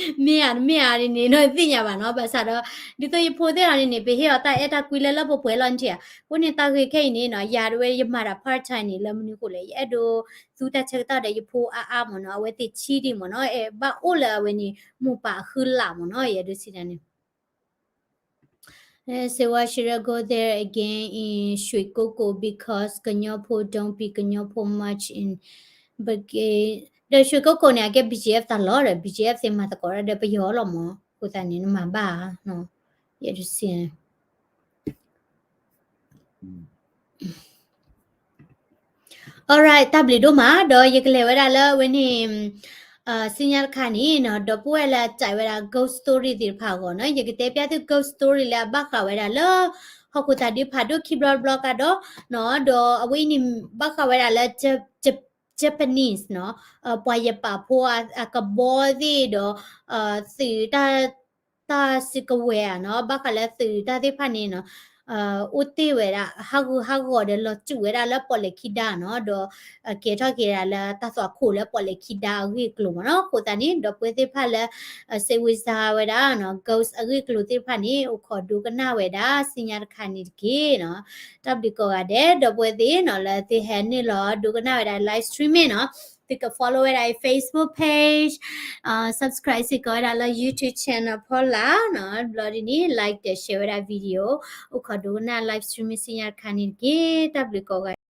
ဧါ တမ့ၢ်ဧါန့ၣ်နီၤ သ့ၣ်ညါဘၣ်နီၤ, ဘၣ်ဆၣ်ဒီး ဒ်သိးယဖိသ့ၣ်အီၤန့ၣ်န့ၣ် ပဟ့ၣ်အီၤတၢ်အဲၣ်တၢ်ကွံလၢလၢပှဲၤပှဲၤလီၤန့ၣ်ဧါ, အဃိန့ၣ်တၢ်ဂ့ၢ်ခဲအံၤန့ၣ်နီၤ ယၤတဝဲယမၤတၢ် part time န့ၣ် လၢမနုၤအဃိလဲၣ်, ယအဲၣ်ဒိးသူတၢ်ဆၢကတီၢ်ဒီးယဖိအါအါမ့ၢ်နီၤ, အဝဲသ့ၣ်ဆံးဒံးမ့ၢ်နီၤ, အဲၣ်ဘၣ်အိၣ်လၢအဝဲန့ၣ် မိၢ်ပၢ်အဃၢလၢ်မ့ၢ်နီၤ, ယအဲၣ်ဒိးစံးတၢ်န့ၣ် Say why should I go there again in ရွှေကုက္ကို because ကညီဖိ don't be ကညီဖိ much in ဒီး ရွှေကုက္ကို န့ၣ် အကဲ BGF တၢ်လီၢ်ဒီး BGF သ့ၣ်မၤသကိးဒီးပယီၤလီၤမ့ၢ်, အဃိသတးန့ၣ် နမၤဘၣ်ဧါ, ယဲဒုးစံး Alright, တၢ်ဘျုးဒိၣ်မး ဒီးယကလဲၤဝဲဒၣ်လၢအဝဲန့ၣ် ဆူညါတခါန့ၣ်နီၤ, ဒီပုၢ်ဝဲၢ်လၢအကြိုက်ဝဲဒၣ် ghost story သ့ၣ်တဖၣ်အဂီၢ်နီၤ, ယကတဲပျဲသု ghost story လၢအဘၣ်ဃးဝဲဒၣ်လၢ ဟီၣ်ခိၣ်သးဒုဖးဒိၣ်ခံဘျီတဘျီကဒီးနီၤ, ဒီးအဝဲအံၤန့ၣ် ဘၣ်ဃးဝဲဒၣ်လၢ Japanese နီၤ, ပှၤယပာ်ဖိအကဘီသ့ၣ်ဒီး သုးတၢ် တၢ်စုကဝဲၤဧါနီၤ, ဘၣ်ဃးလၢသုးတၢ်သ့ၣ်တဖၣ်န့ၣ်နီၤ, အိၣ်တ့ၢ်ဝဲဒၣ် ဟးဂူာ်ဟးဂီၤဒီးလီၤစူာ်ဝဲဒၣ်လၢပီၣ်လဲၣ်ခံဒါနီၤ, ဒီးကဲထီၣ်က့ၤဒၣ်လၢတၢ်သွၣ်ခိၣ်လၢပီၣ်လဲၣ်ခံဒါအဂ့ၢ်အကျိၤမ့ၢ်နီၤ. အဃိသတးန့ၣ် ဒီပုၢ်ဝဲၢ်သ့ၣ်တဖၣ်လၢ စိတ်ဝင်စားဝဲဒၣ်နီၤ ghost အဂ့ၢ်အကျိၤသ့ၣ်တဖၣ်န့ၣ် အိၣ်ခိးဒိကနၣ်ဝဲဒၣ် ဆူညါတခါန့ၣ်တက့ၢ်နီၤ. တၢ်ဘျုးကိးဂၤဒဲး ဒီပုၢ်ဝဲၢ်သ့ၣ်နီၤ လၢသုဟဲနုာ်လီၤဒိကနၣ်ဝဲဒၣ် live stream မ့ၢ်နီၤ, သုက follow ဝဲဒၣ် Facebook page, subscribe စ့ၢ်ကီးဝဲဒၣ်လၢ YouTube channel ဖီလာ်နီၤ. ဘျီဒ်န့ၣ် like ဒီး share ဝဲဒၣ် video, အိၣ်ခိးဒိကနၣ် live stream ဆူညါတခါန့ၣ်တက့ၢ်. တၢ်ဘျုးကိးဂၤ